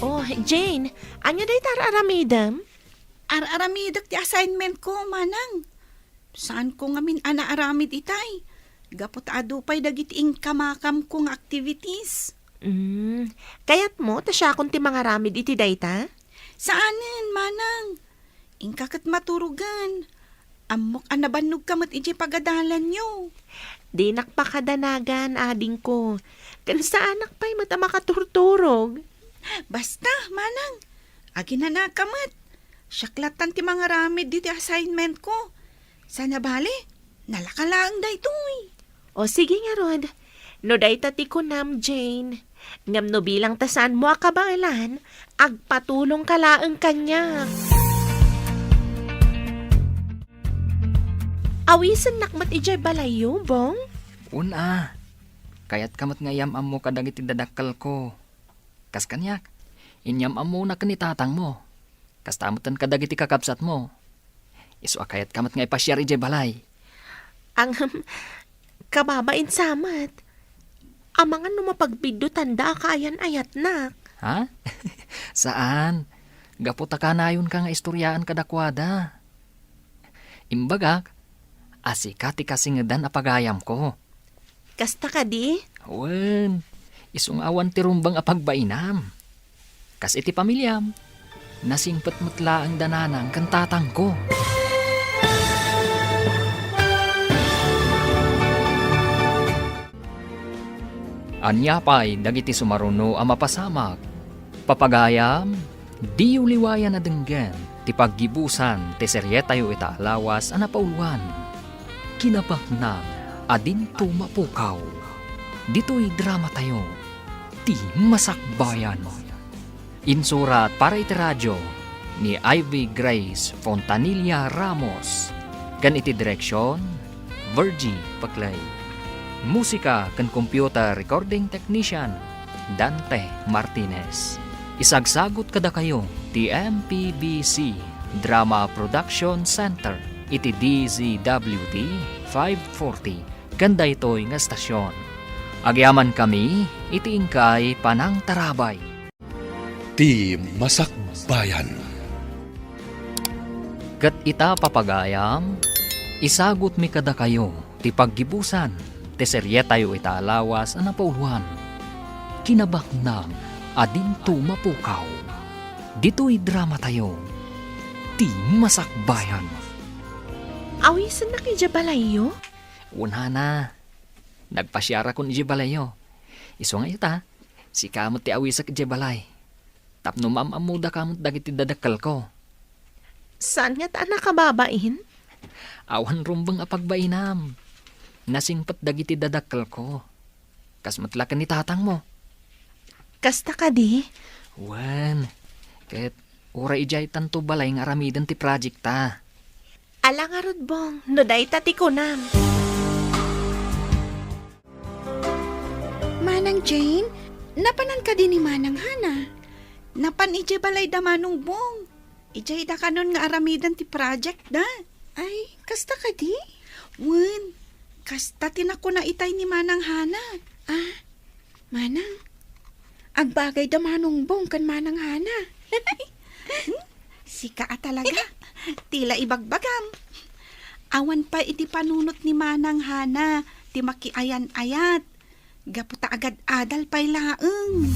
Oh, Jane, ania dayta ar-aramidem? Ar-aramidek ti assignment ko, manang. Saanko ngamin a naaramid itay, gapu ta adu pay dagiti inkamakamko nga activities. Mm, kayatmo ta siakon ti mangaramid iti dayta? Saanen, manang. Inka ket maturogen. Ammok a nabannogka met idiay pagadalanyo. Dinak pakadanagan, adingko. Ken saanak pay met a makaturturog. Basta, manang, aginanaka met. Siak lattan ti mangaramid diti assignment ko. Sana bale, nalaka laeng daytoy. O sige ngarud, no dayta ti kunam, Jane. Ngem no bilang ta saanmo a kabaelan, agpatulongka laeng kaniak. Awisennak met idiay balayyo, Bong? Wen a. Kayatka met nga iyam-ammo kadagiti dadakkelko. Kas kaniak, inyam-ammona ken ni tatangmo. Kasta metten kadagiti kakabsatmo. Isu a kayatka met nga ipasiar idiay balay. Ngem, kababain sa met. Amangan no mapagbiddutanda a kaayan-ayatnak. Ha? Saan. Gapu ta kanayonka nga istoriaan kadakuada. Imbagak a sika ti kasingedan a pagayamko. Kasta kadi? Wen, isu nga awan ti rumbeng a pagbainam. Kas iti pamiliam, nasingpet met laeng da nanang ken tatangko. Ania pay dagiti sumaruno a mapasamak? Papagayam, diyo liwayan a denggen ti paggibusan ti serietayo ita a lawas a napauluan, Kinabaknang a Dinto Mapukaw. Ditoy dramatayo, ti Masakbayan. Insurat para iti radio ni Ivy Grace Fontanilla Ramos, ken iti direksion, Virgie Paclay. Musika ken computer recording technician, Dante Martinez. Isagsagut kadakayo ti M P B C Drama Production Center iti D Z W T five forty ken daytoy nga estasion. Agyamankami iti inkay panangtarabay. Ti Masakbayan. Ket ita, papagayam, isagutmi kadakayo ti paggibusan ti serietayo ita a lawas a napauloan, Kinabaknang a Dinto Mapukaw. Ditoy dramatayo, Ti Masakbayan. Awisennak idiay balayyo? Wen, Hana. Nagpasiarakon idiay balayyo. Isu nga ita, sika met ti awisek idiay balay. Tapno maam-ammodaka met dagiti dadakkelko. Saan ngata a nakababain? Awan rumbeng a pagbainam. Nasingpet dagiti dadakkelko. Kas met la ken ni tatangmo. Kasta kadi? Wen, ket uray idiay tanto balay nga aramiden ti project ta. Ala ngarud, Bong, no dayta ti kunam. Manang Jane, napanan kadi ni Manang Hana? Napan idiay balay da Manong Bong. Idiay da kanon nga aramiden ti project da. Ay, kasta kadi? Wen, kasta ti nakuna itay ni Manang Hana. Ah, Manang, agbagay da Manong Bong ken Manang Hana. Hmm? Sika a talaga. Ti la ibagbagam. Awan pay iti panunot ni Manang Hana ti makiayan-ayat. Gapu ta agad-adal pay laeng.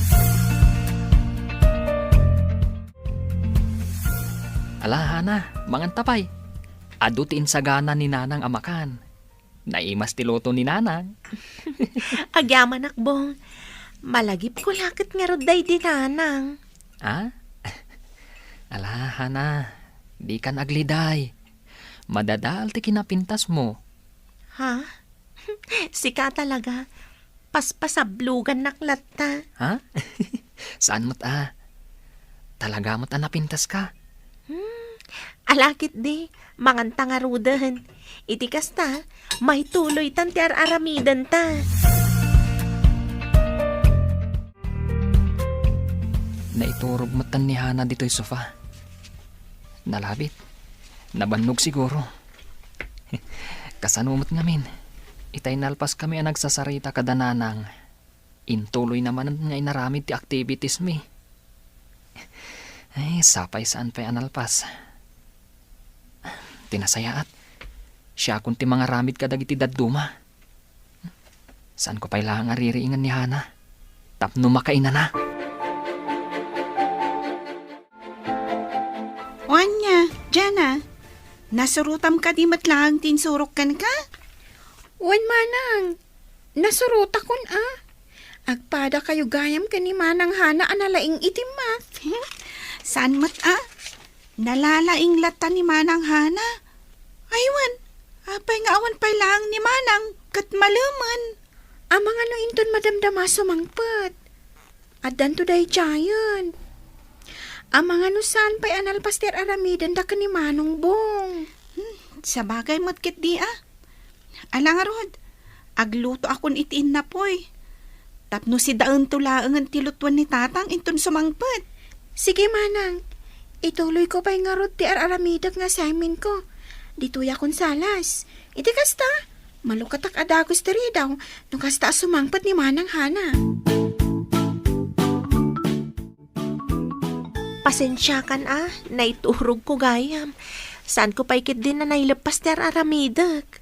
Ala, Hana, manganta pay. Adu ti insagana ni Nanang a makan. Naimas ti luto ni Nanang. Agyamanak, Bong. Malagipko la ket ngarud daydi Nanang. Ah? Ala, Hana, dikan agliday. Madadael ti kinapintasmo. Ha? Sika talaga. Paspasablogannak latta. Ha? Saan met a? Talaga met a napintaska? Hmm, ala ketdi, manganta ngaruden. Iti kasta, maituloytan ti ar-aramidenta. Naiturog metten ni Hana ditoy sofa. Nalabit. Nabannog siguro. Kasano met ngamin? Itay nalpaskami a nagsasarita kada Nanang. Intuloyna manen nga inaramid ti activitiesmi. Ay, sapay saan pay a nalpas. Ti nasayaat, siakon ti mangaramid kadagiti dadduma. Saanko pay laeng a ririingen ni Hana tapno makainana. O ania, Jana, nasurotam kadi met laeng ti insurok kenka? Wen, Manang, nasurotakon a. Agpadakayo gayam ken ni Manang Hana a nalaing iti math. Saan met a? Nalalaing latta ni Manang Hana. Ay wen, apay nga awan pay laeng ni Manang ket malemen? Amangan no inton madamdama sumangpet. Addanto daydiayen. Amangan no saan pay a nalpas ti ar-aramidenda ken ni Manong Bong. Hmm, sabagay met ketdi a. Ala ngarud, aglutoakon iti innapoy. Tapno sidaento laengen ti lutoen ni Tatang inton sumangpet. Sige, Manang. Ituloyko pay ngarud ti ar-aramidek nga assignmentko. Ditoyakon salas. Iti kasta, malukatak a dagus ti ridaw no kasta a sumangpet ni Manang Hana. Pasensiakan a, naiturogko gayam. Saanko pay ketdin a naileppas ti ar-aramidek.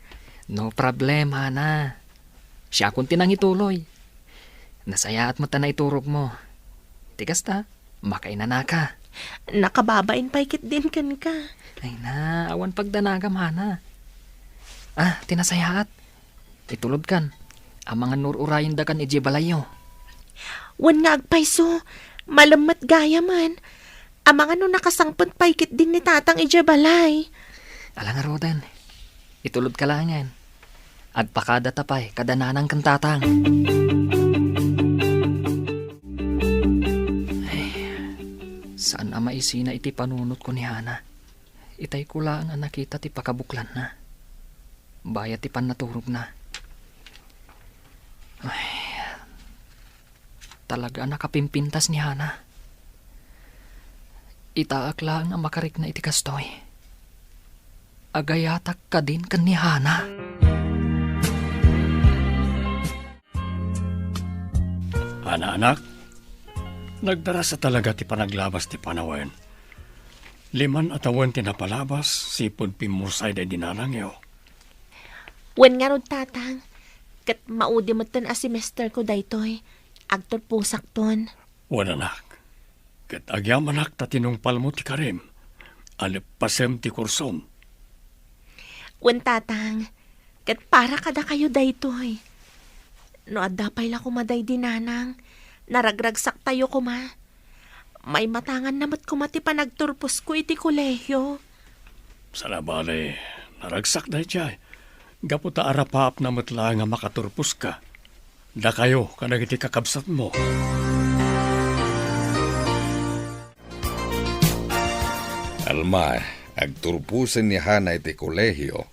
No problem, Hana. Siakon ti nangituloy. Nasayaat met a naiturogmo. Ti kasta, makainanaka. Nakababain pay ketdin kenka. Ay na, awan pagdanagam, Hana. Ah, ti nasayaat. Itulodkan. Amangan no ur-urayendakan idiay balayyo. Wen nga agpayso, malem met gayamen. Amangan no nakasangpet pay ketdin ni Tatang idiay balay. Ala ngaruden, itulodka laengen. Agpakadata pay kada Nanang ken Tatang. Ay, saan a maisina iti panunotko ni Hana. Itayko laeng a nakita ti pakabuklanna. Bayat ti pannaturogna. Ay, talaga a nakapimpintas ni Hana. Itaak laeng a makarikna iti kastoy. Agayatak kadin ken ni Hana. Hana, anak, Nagdarasa talaga ti panaglabas ti panawen. Liman a tawen ti napalabas, sipud pimmusay daydi nanangyo. Wen ngarud, Tatang, ket maudi metten a semester ko daytoy. Agturposakton. Wen, anak, ket agyamanak ta tinungpalmo ti karim. Aleppasem ti kursom. Wen, Tatang, ket para kadakayo daytoy. No adda pay la koma daydi nanang, naragragsaktayo koma. Maimatanganna met koma ti panagturposko iti kolehio. Saan a bale, naragsak daydiay. Gapu ta arapaapna met laeng a makaturposka. Dakayo kadagiti kakabsatmo. Alma, agturposen ni Hana iti kolehio,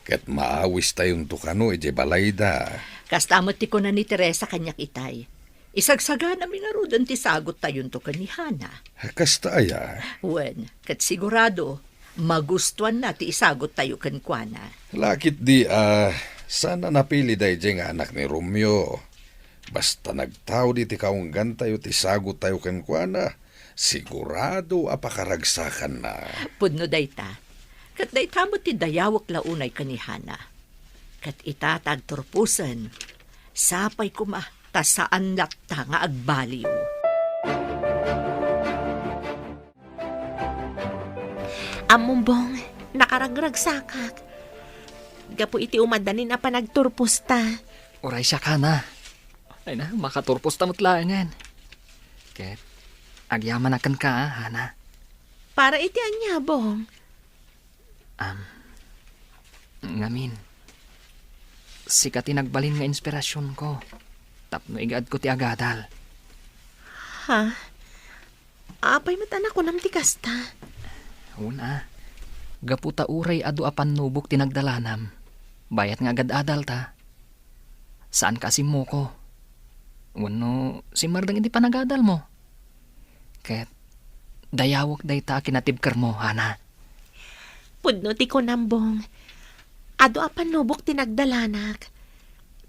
ket maawistayonto kano idiay balayda. Kasta met ti kuna ni Teresa kaniak itay. Isagsaganami ngaruden ti sagottayonto ken ni Hana. Kasta aya? Wen, ket sigurado, magustuanna ti isagottayo kenkuana. Lakit di a, saan a napili daydiay nga anak ni Romeo. Basta nagtaud iti kaunggantayo ti sagottayo kenkuana, sigurado a pakaragsakanna. Pudno dayta. Ket dayta met ti dayawek la unay ken ni Hana. Ket ita ta agturposen, sapay koma ta saan latta nga agbaliw. Ammom, Bong, nakaragragsakak. Gapu iti umadanin a panagturposta. Uray siak, Hana. Ay na, makaturposta met laengen. Ket, agyamanak kenka, Hana. Para iti ania, Bong? Am, ngamin, sika ti nagbalin nga inspirasionko tapno igaedko ti agadal. Ha? Apay met a nakunam ti kasta? Wen a, gapu ta uray adu a pannubok ti nagdalanam, bayat nga agad-adalta. Saanka a simmoko. Wenno simmardeng iti panagadalmo. Ket dayawek dayta a kinatibkermo, Hana. Pudno ti kunam, Bong. Adu a pannubok ti nagdalanak.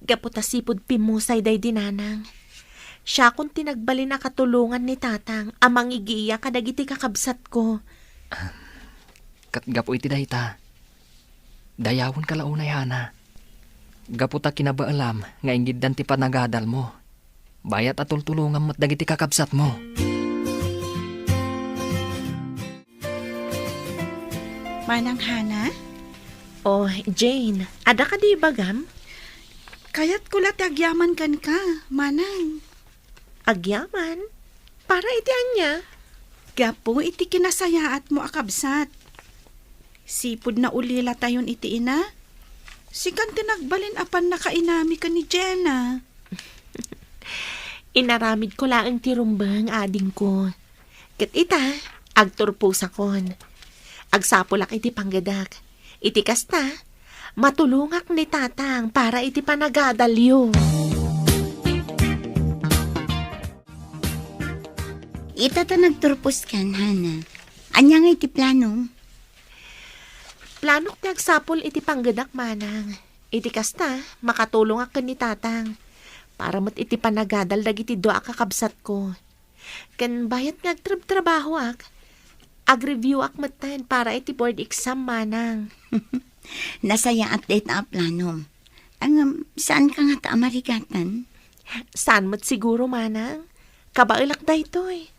Gapu ta sipud pimmusay daydi nanang. Siakon ti nagbalin a katulongan ni tatang a mangigiya kadagiti kakabsatko. Ket gapu iti dayta, dayawenka la unay, Hana. Gapu ta kinabaelam nga ingiddan ti panagadalmo. Bayat a tultulongam met dagiti kakabsatmo. Manang Hana? Oh, Jane, adda kadi ibagam? Kayatko la ti agyaman kenka, Manang. Agyaman? Para iti ania? Gapu iti kinasayaatmo a kabsat. Sipud naulilatayon iti ina, sikan ti nagbalin a pannakainami ken ni Jenna. Inaramidko laeng ti rumbeng, adingko. Ket ita, agturposakon. Agsapulak iti panggedak. Iti kasta, matulongak ni tatang para iti panagadalyo. Ita ta nagturposkan, Hana. Ania ngay ti planom? Planok ti agsapul iti panggedak, Manang. Iti kasta, makatulongak ken ni tatang. Para met iti panagadal dagiti dua a kakabsatko. Ken bayat nga agtrabtrabahoak, agreviewak metten para iti board exam, Manang. Nasayaat dayta a planom. Ngem, saanka ngata a marigatan? Saan met siguro, Manang. Kabaelak daytoy.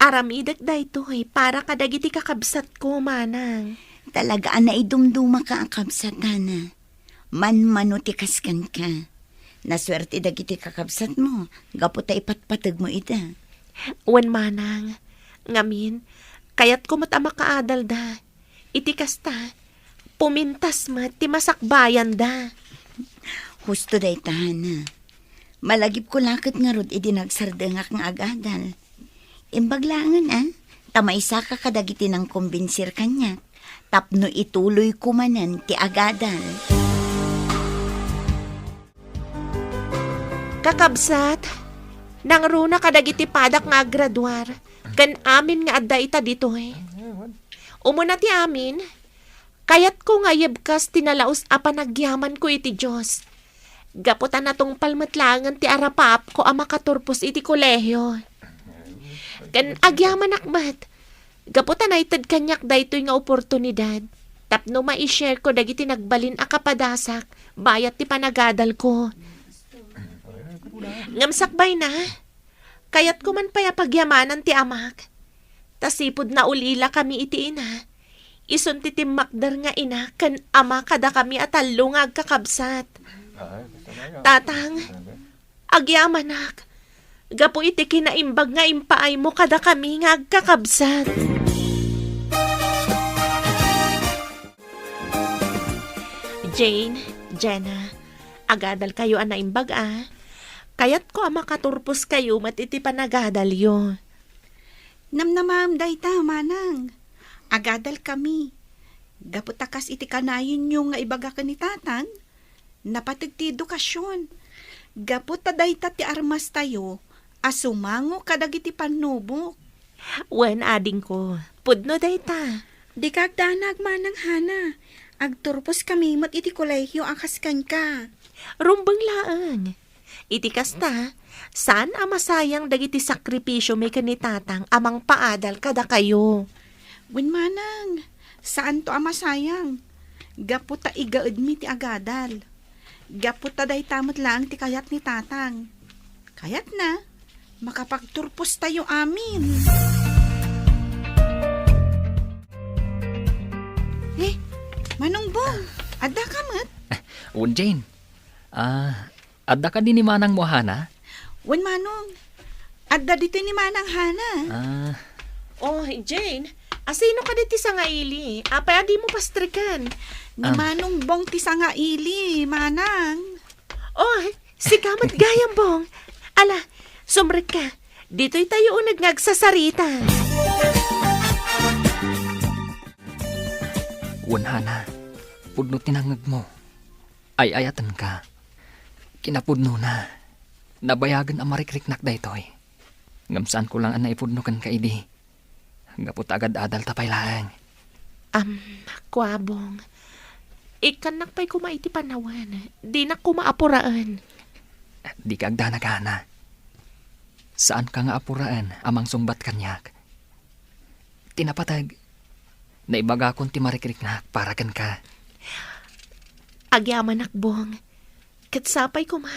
Aramidek daytoy para kadagiti kakabsatko, Manang. Talaga a naidumdumaka a kabsat, Hana. Manmano ti kas kenka. Nasuerte dagiti kakabsatmo gapu ta ipatpategmo ida. Wen, Manang. Ngamin, kayatko met a makaadalda. Iti kasta, pumintas met ti masakbayanda. Husto dayta, Hana. Malagipko la ket ngarud idi nagsardengak nga agadal. Imbag laengen, a, ta maysaka kadagiti nangkombinsir kaniak tapno ituloyko manen ti agadal. Kakabsat, nangruna kadagiti padak nga aggraduar ken amin nga adda ita ditoy. Umuna ti amin, kayatko nga ayebkas ti nalaus a panagyamanko iti Dios. Gapu ta natungpal met laengen ti arapaapko a makaturpos iti kolehio. Ken agyamanak met, gapu ta naited kaniak daytoy nga oportunidad tapno mai-share ko dagiti nagbalin a kapadasak bayat ti panagadalko. Ngem sakbayna, kayatko man pay a pagyamanan ti amak. Ta sipud naul-ilakami iti ina, isun ti timmakder nga ina ken ama kadakami a tallo nga agkakabsat. Tatang, agyamanak, gapu iti kinaimbag nga impaaymo kadakami nga agkakabsat. Jane, Jenna, agadalkayo a naimbag a. Kayatko a makaturposkayo met iti panagadalyo. Namnamaem dayta, manang. Agadalkami. Gapu ta kas iti kanayonyo nga ibaga ken ni tatang, napateg ti edukasion. Gapu ta dayta ti armastayo a sumango kadagiti pannubok. Wen, adingko, pudno dayta. Dika agdanag, manang Hana. Agturposkami met iti kolehio a kas kenka. Rumbeng laeng. Iti kasta, saan a masayang dagiti sakripisiomi ken ni tatang a mangpaadal kadakayo. Wen manang, saanto a masayang. Gapu ta igaedmi ti agadal. Gapu ta dayta met laeng ti kayat ni tatang. Kayatna, makapagturpostayo amin. Eh, Manong Bong, adda ka met? Wen, Jane. Ah, adda kadi ni manangmo a Hana? Wen, Manong. Adda ditoy ni Manang Hana. Ah. Oh, Jane, asino kadi ti sangaili? Apay a dimo pastreken? Ni Ah. Manong Bong ti sangaili, Manang. Oh, sika met gayam, Bong. Ala, sumrekka. Ditoy tayo uneg nga agsasarita. Wen, Hana, pudno ti nangngegmo. Ay-ayatenka. Kinapudnona, nabayagen a marikriknak daytoy. Ngem saanko laeng a naipudno kenka idi. Gapu ta agad-adalta pay laeng. Am, kua, Bong. Ikkannak pay koma iti panawen. Dinak koma apuraen. Dika agdanag, Hana. Saanka nga apuraen a mangsungbat kaniak. Ti napateg, naibagakon ti marikriknak para kenka. Agyamanak, Bong. Ket sapay koma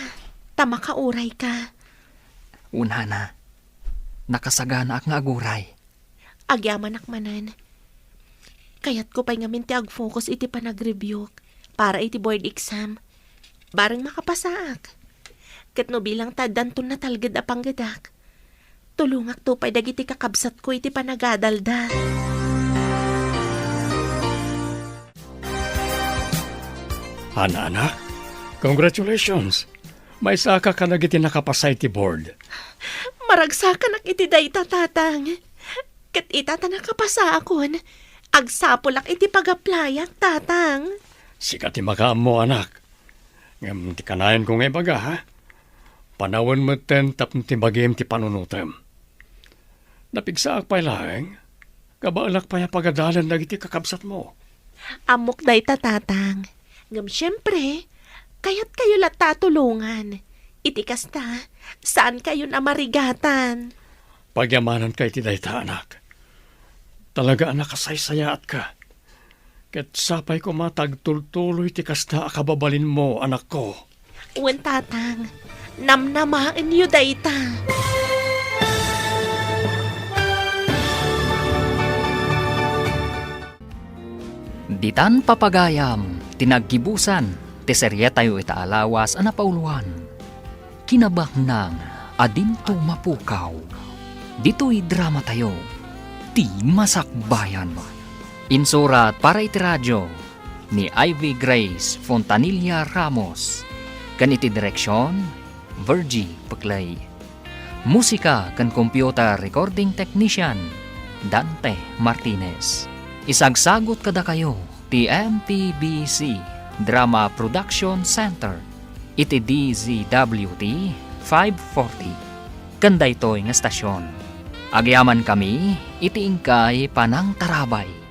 ta makaurayka. Wen, Hana, nakasaganaak nga aguray. Agyamanak manen. Kayatko pay ngamin ti agfocus iti panagreviewk para iti board exam. Bareng makapasaak. Ket no bilang ta addanton natalged a panggedak, tulongakto pay dagiti kakabsatko iti panagadalda. Hana, anak, congratulations! Maysaka kadagiti nakapasa iti board. Maragsakanak iti dayta, Tatang. Ket ita ta nakapasaakon, agsapulak iti pag-applyak, Tatang. Sika ti makaammo, anak. Ngem ti kanayonko nga ibaga, ha? Panawen metten tapno ti bagim ti panunotem. Napigsaak pay laeng, kabaelak pay a pagadalen dagiti kakabsatmo. Ammok dayta, Tatang. Ngem siempre, kayatkayo latta a tulongan. Iti kasta, saankayon a marigatan. Pagyamananka iti dayta, anak. Talaga a nakasaysayaatka. Ket sapay koma ta agtultuloy ti kasta a kababalinmo, anakko. Wen, Tatang, namnamaenyo dayta. Ditan papagayam ti naggibusan ti serietayo ita a lawas a napauloan. Kinabaknang a dinto mapukaw. Ditoy dramatayo, Ti Masakbayan. Insurat para iti radio ni Ivy Grace Fontanilla Ramos, ken iti direksion, Virgie Peclay. Musika ken computer recording technician, Dante Martinez. Isagsagut kadakayo ti M P B C Drama Production Center iti D Z W T five forty. Ken daytoy nga estasion, agyamankami iti inkay panangtarabay.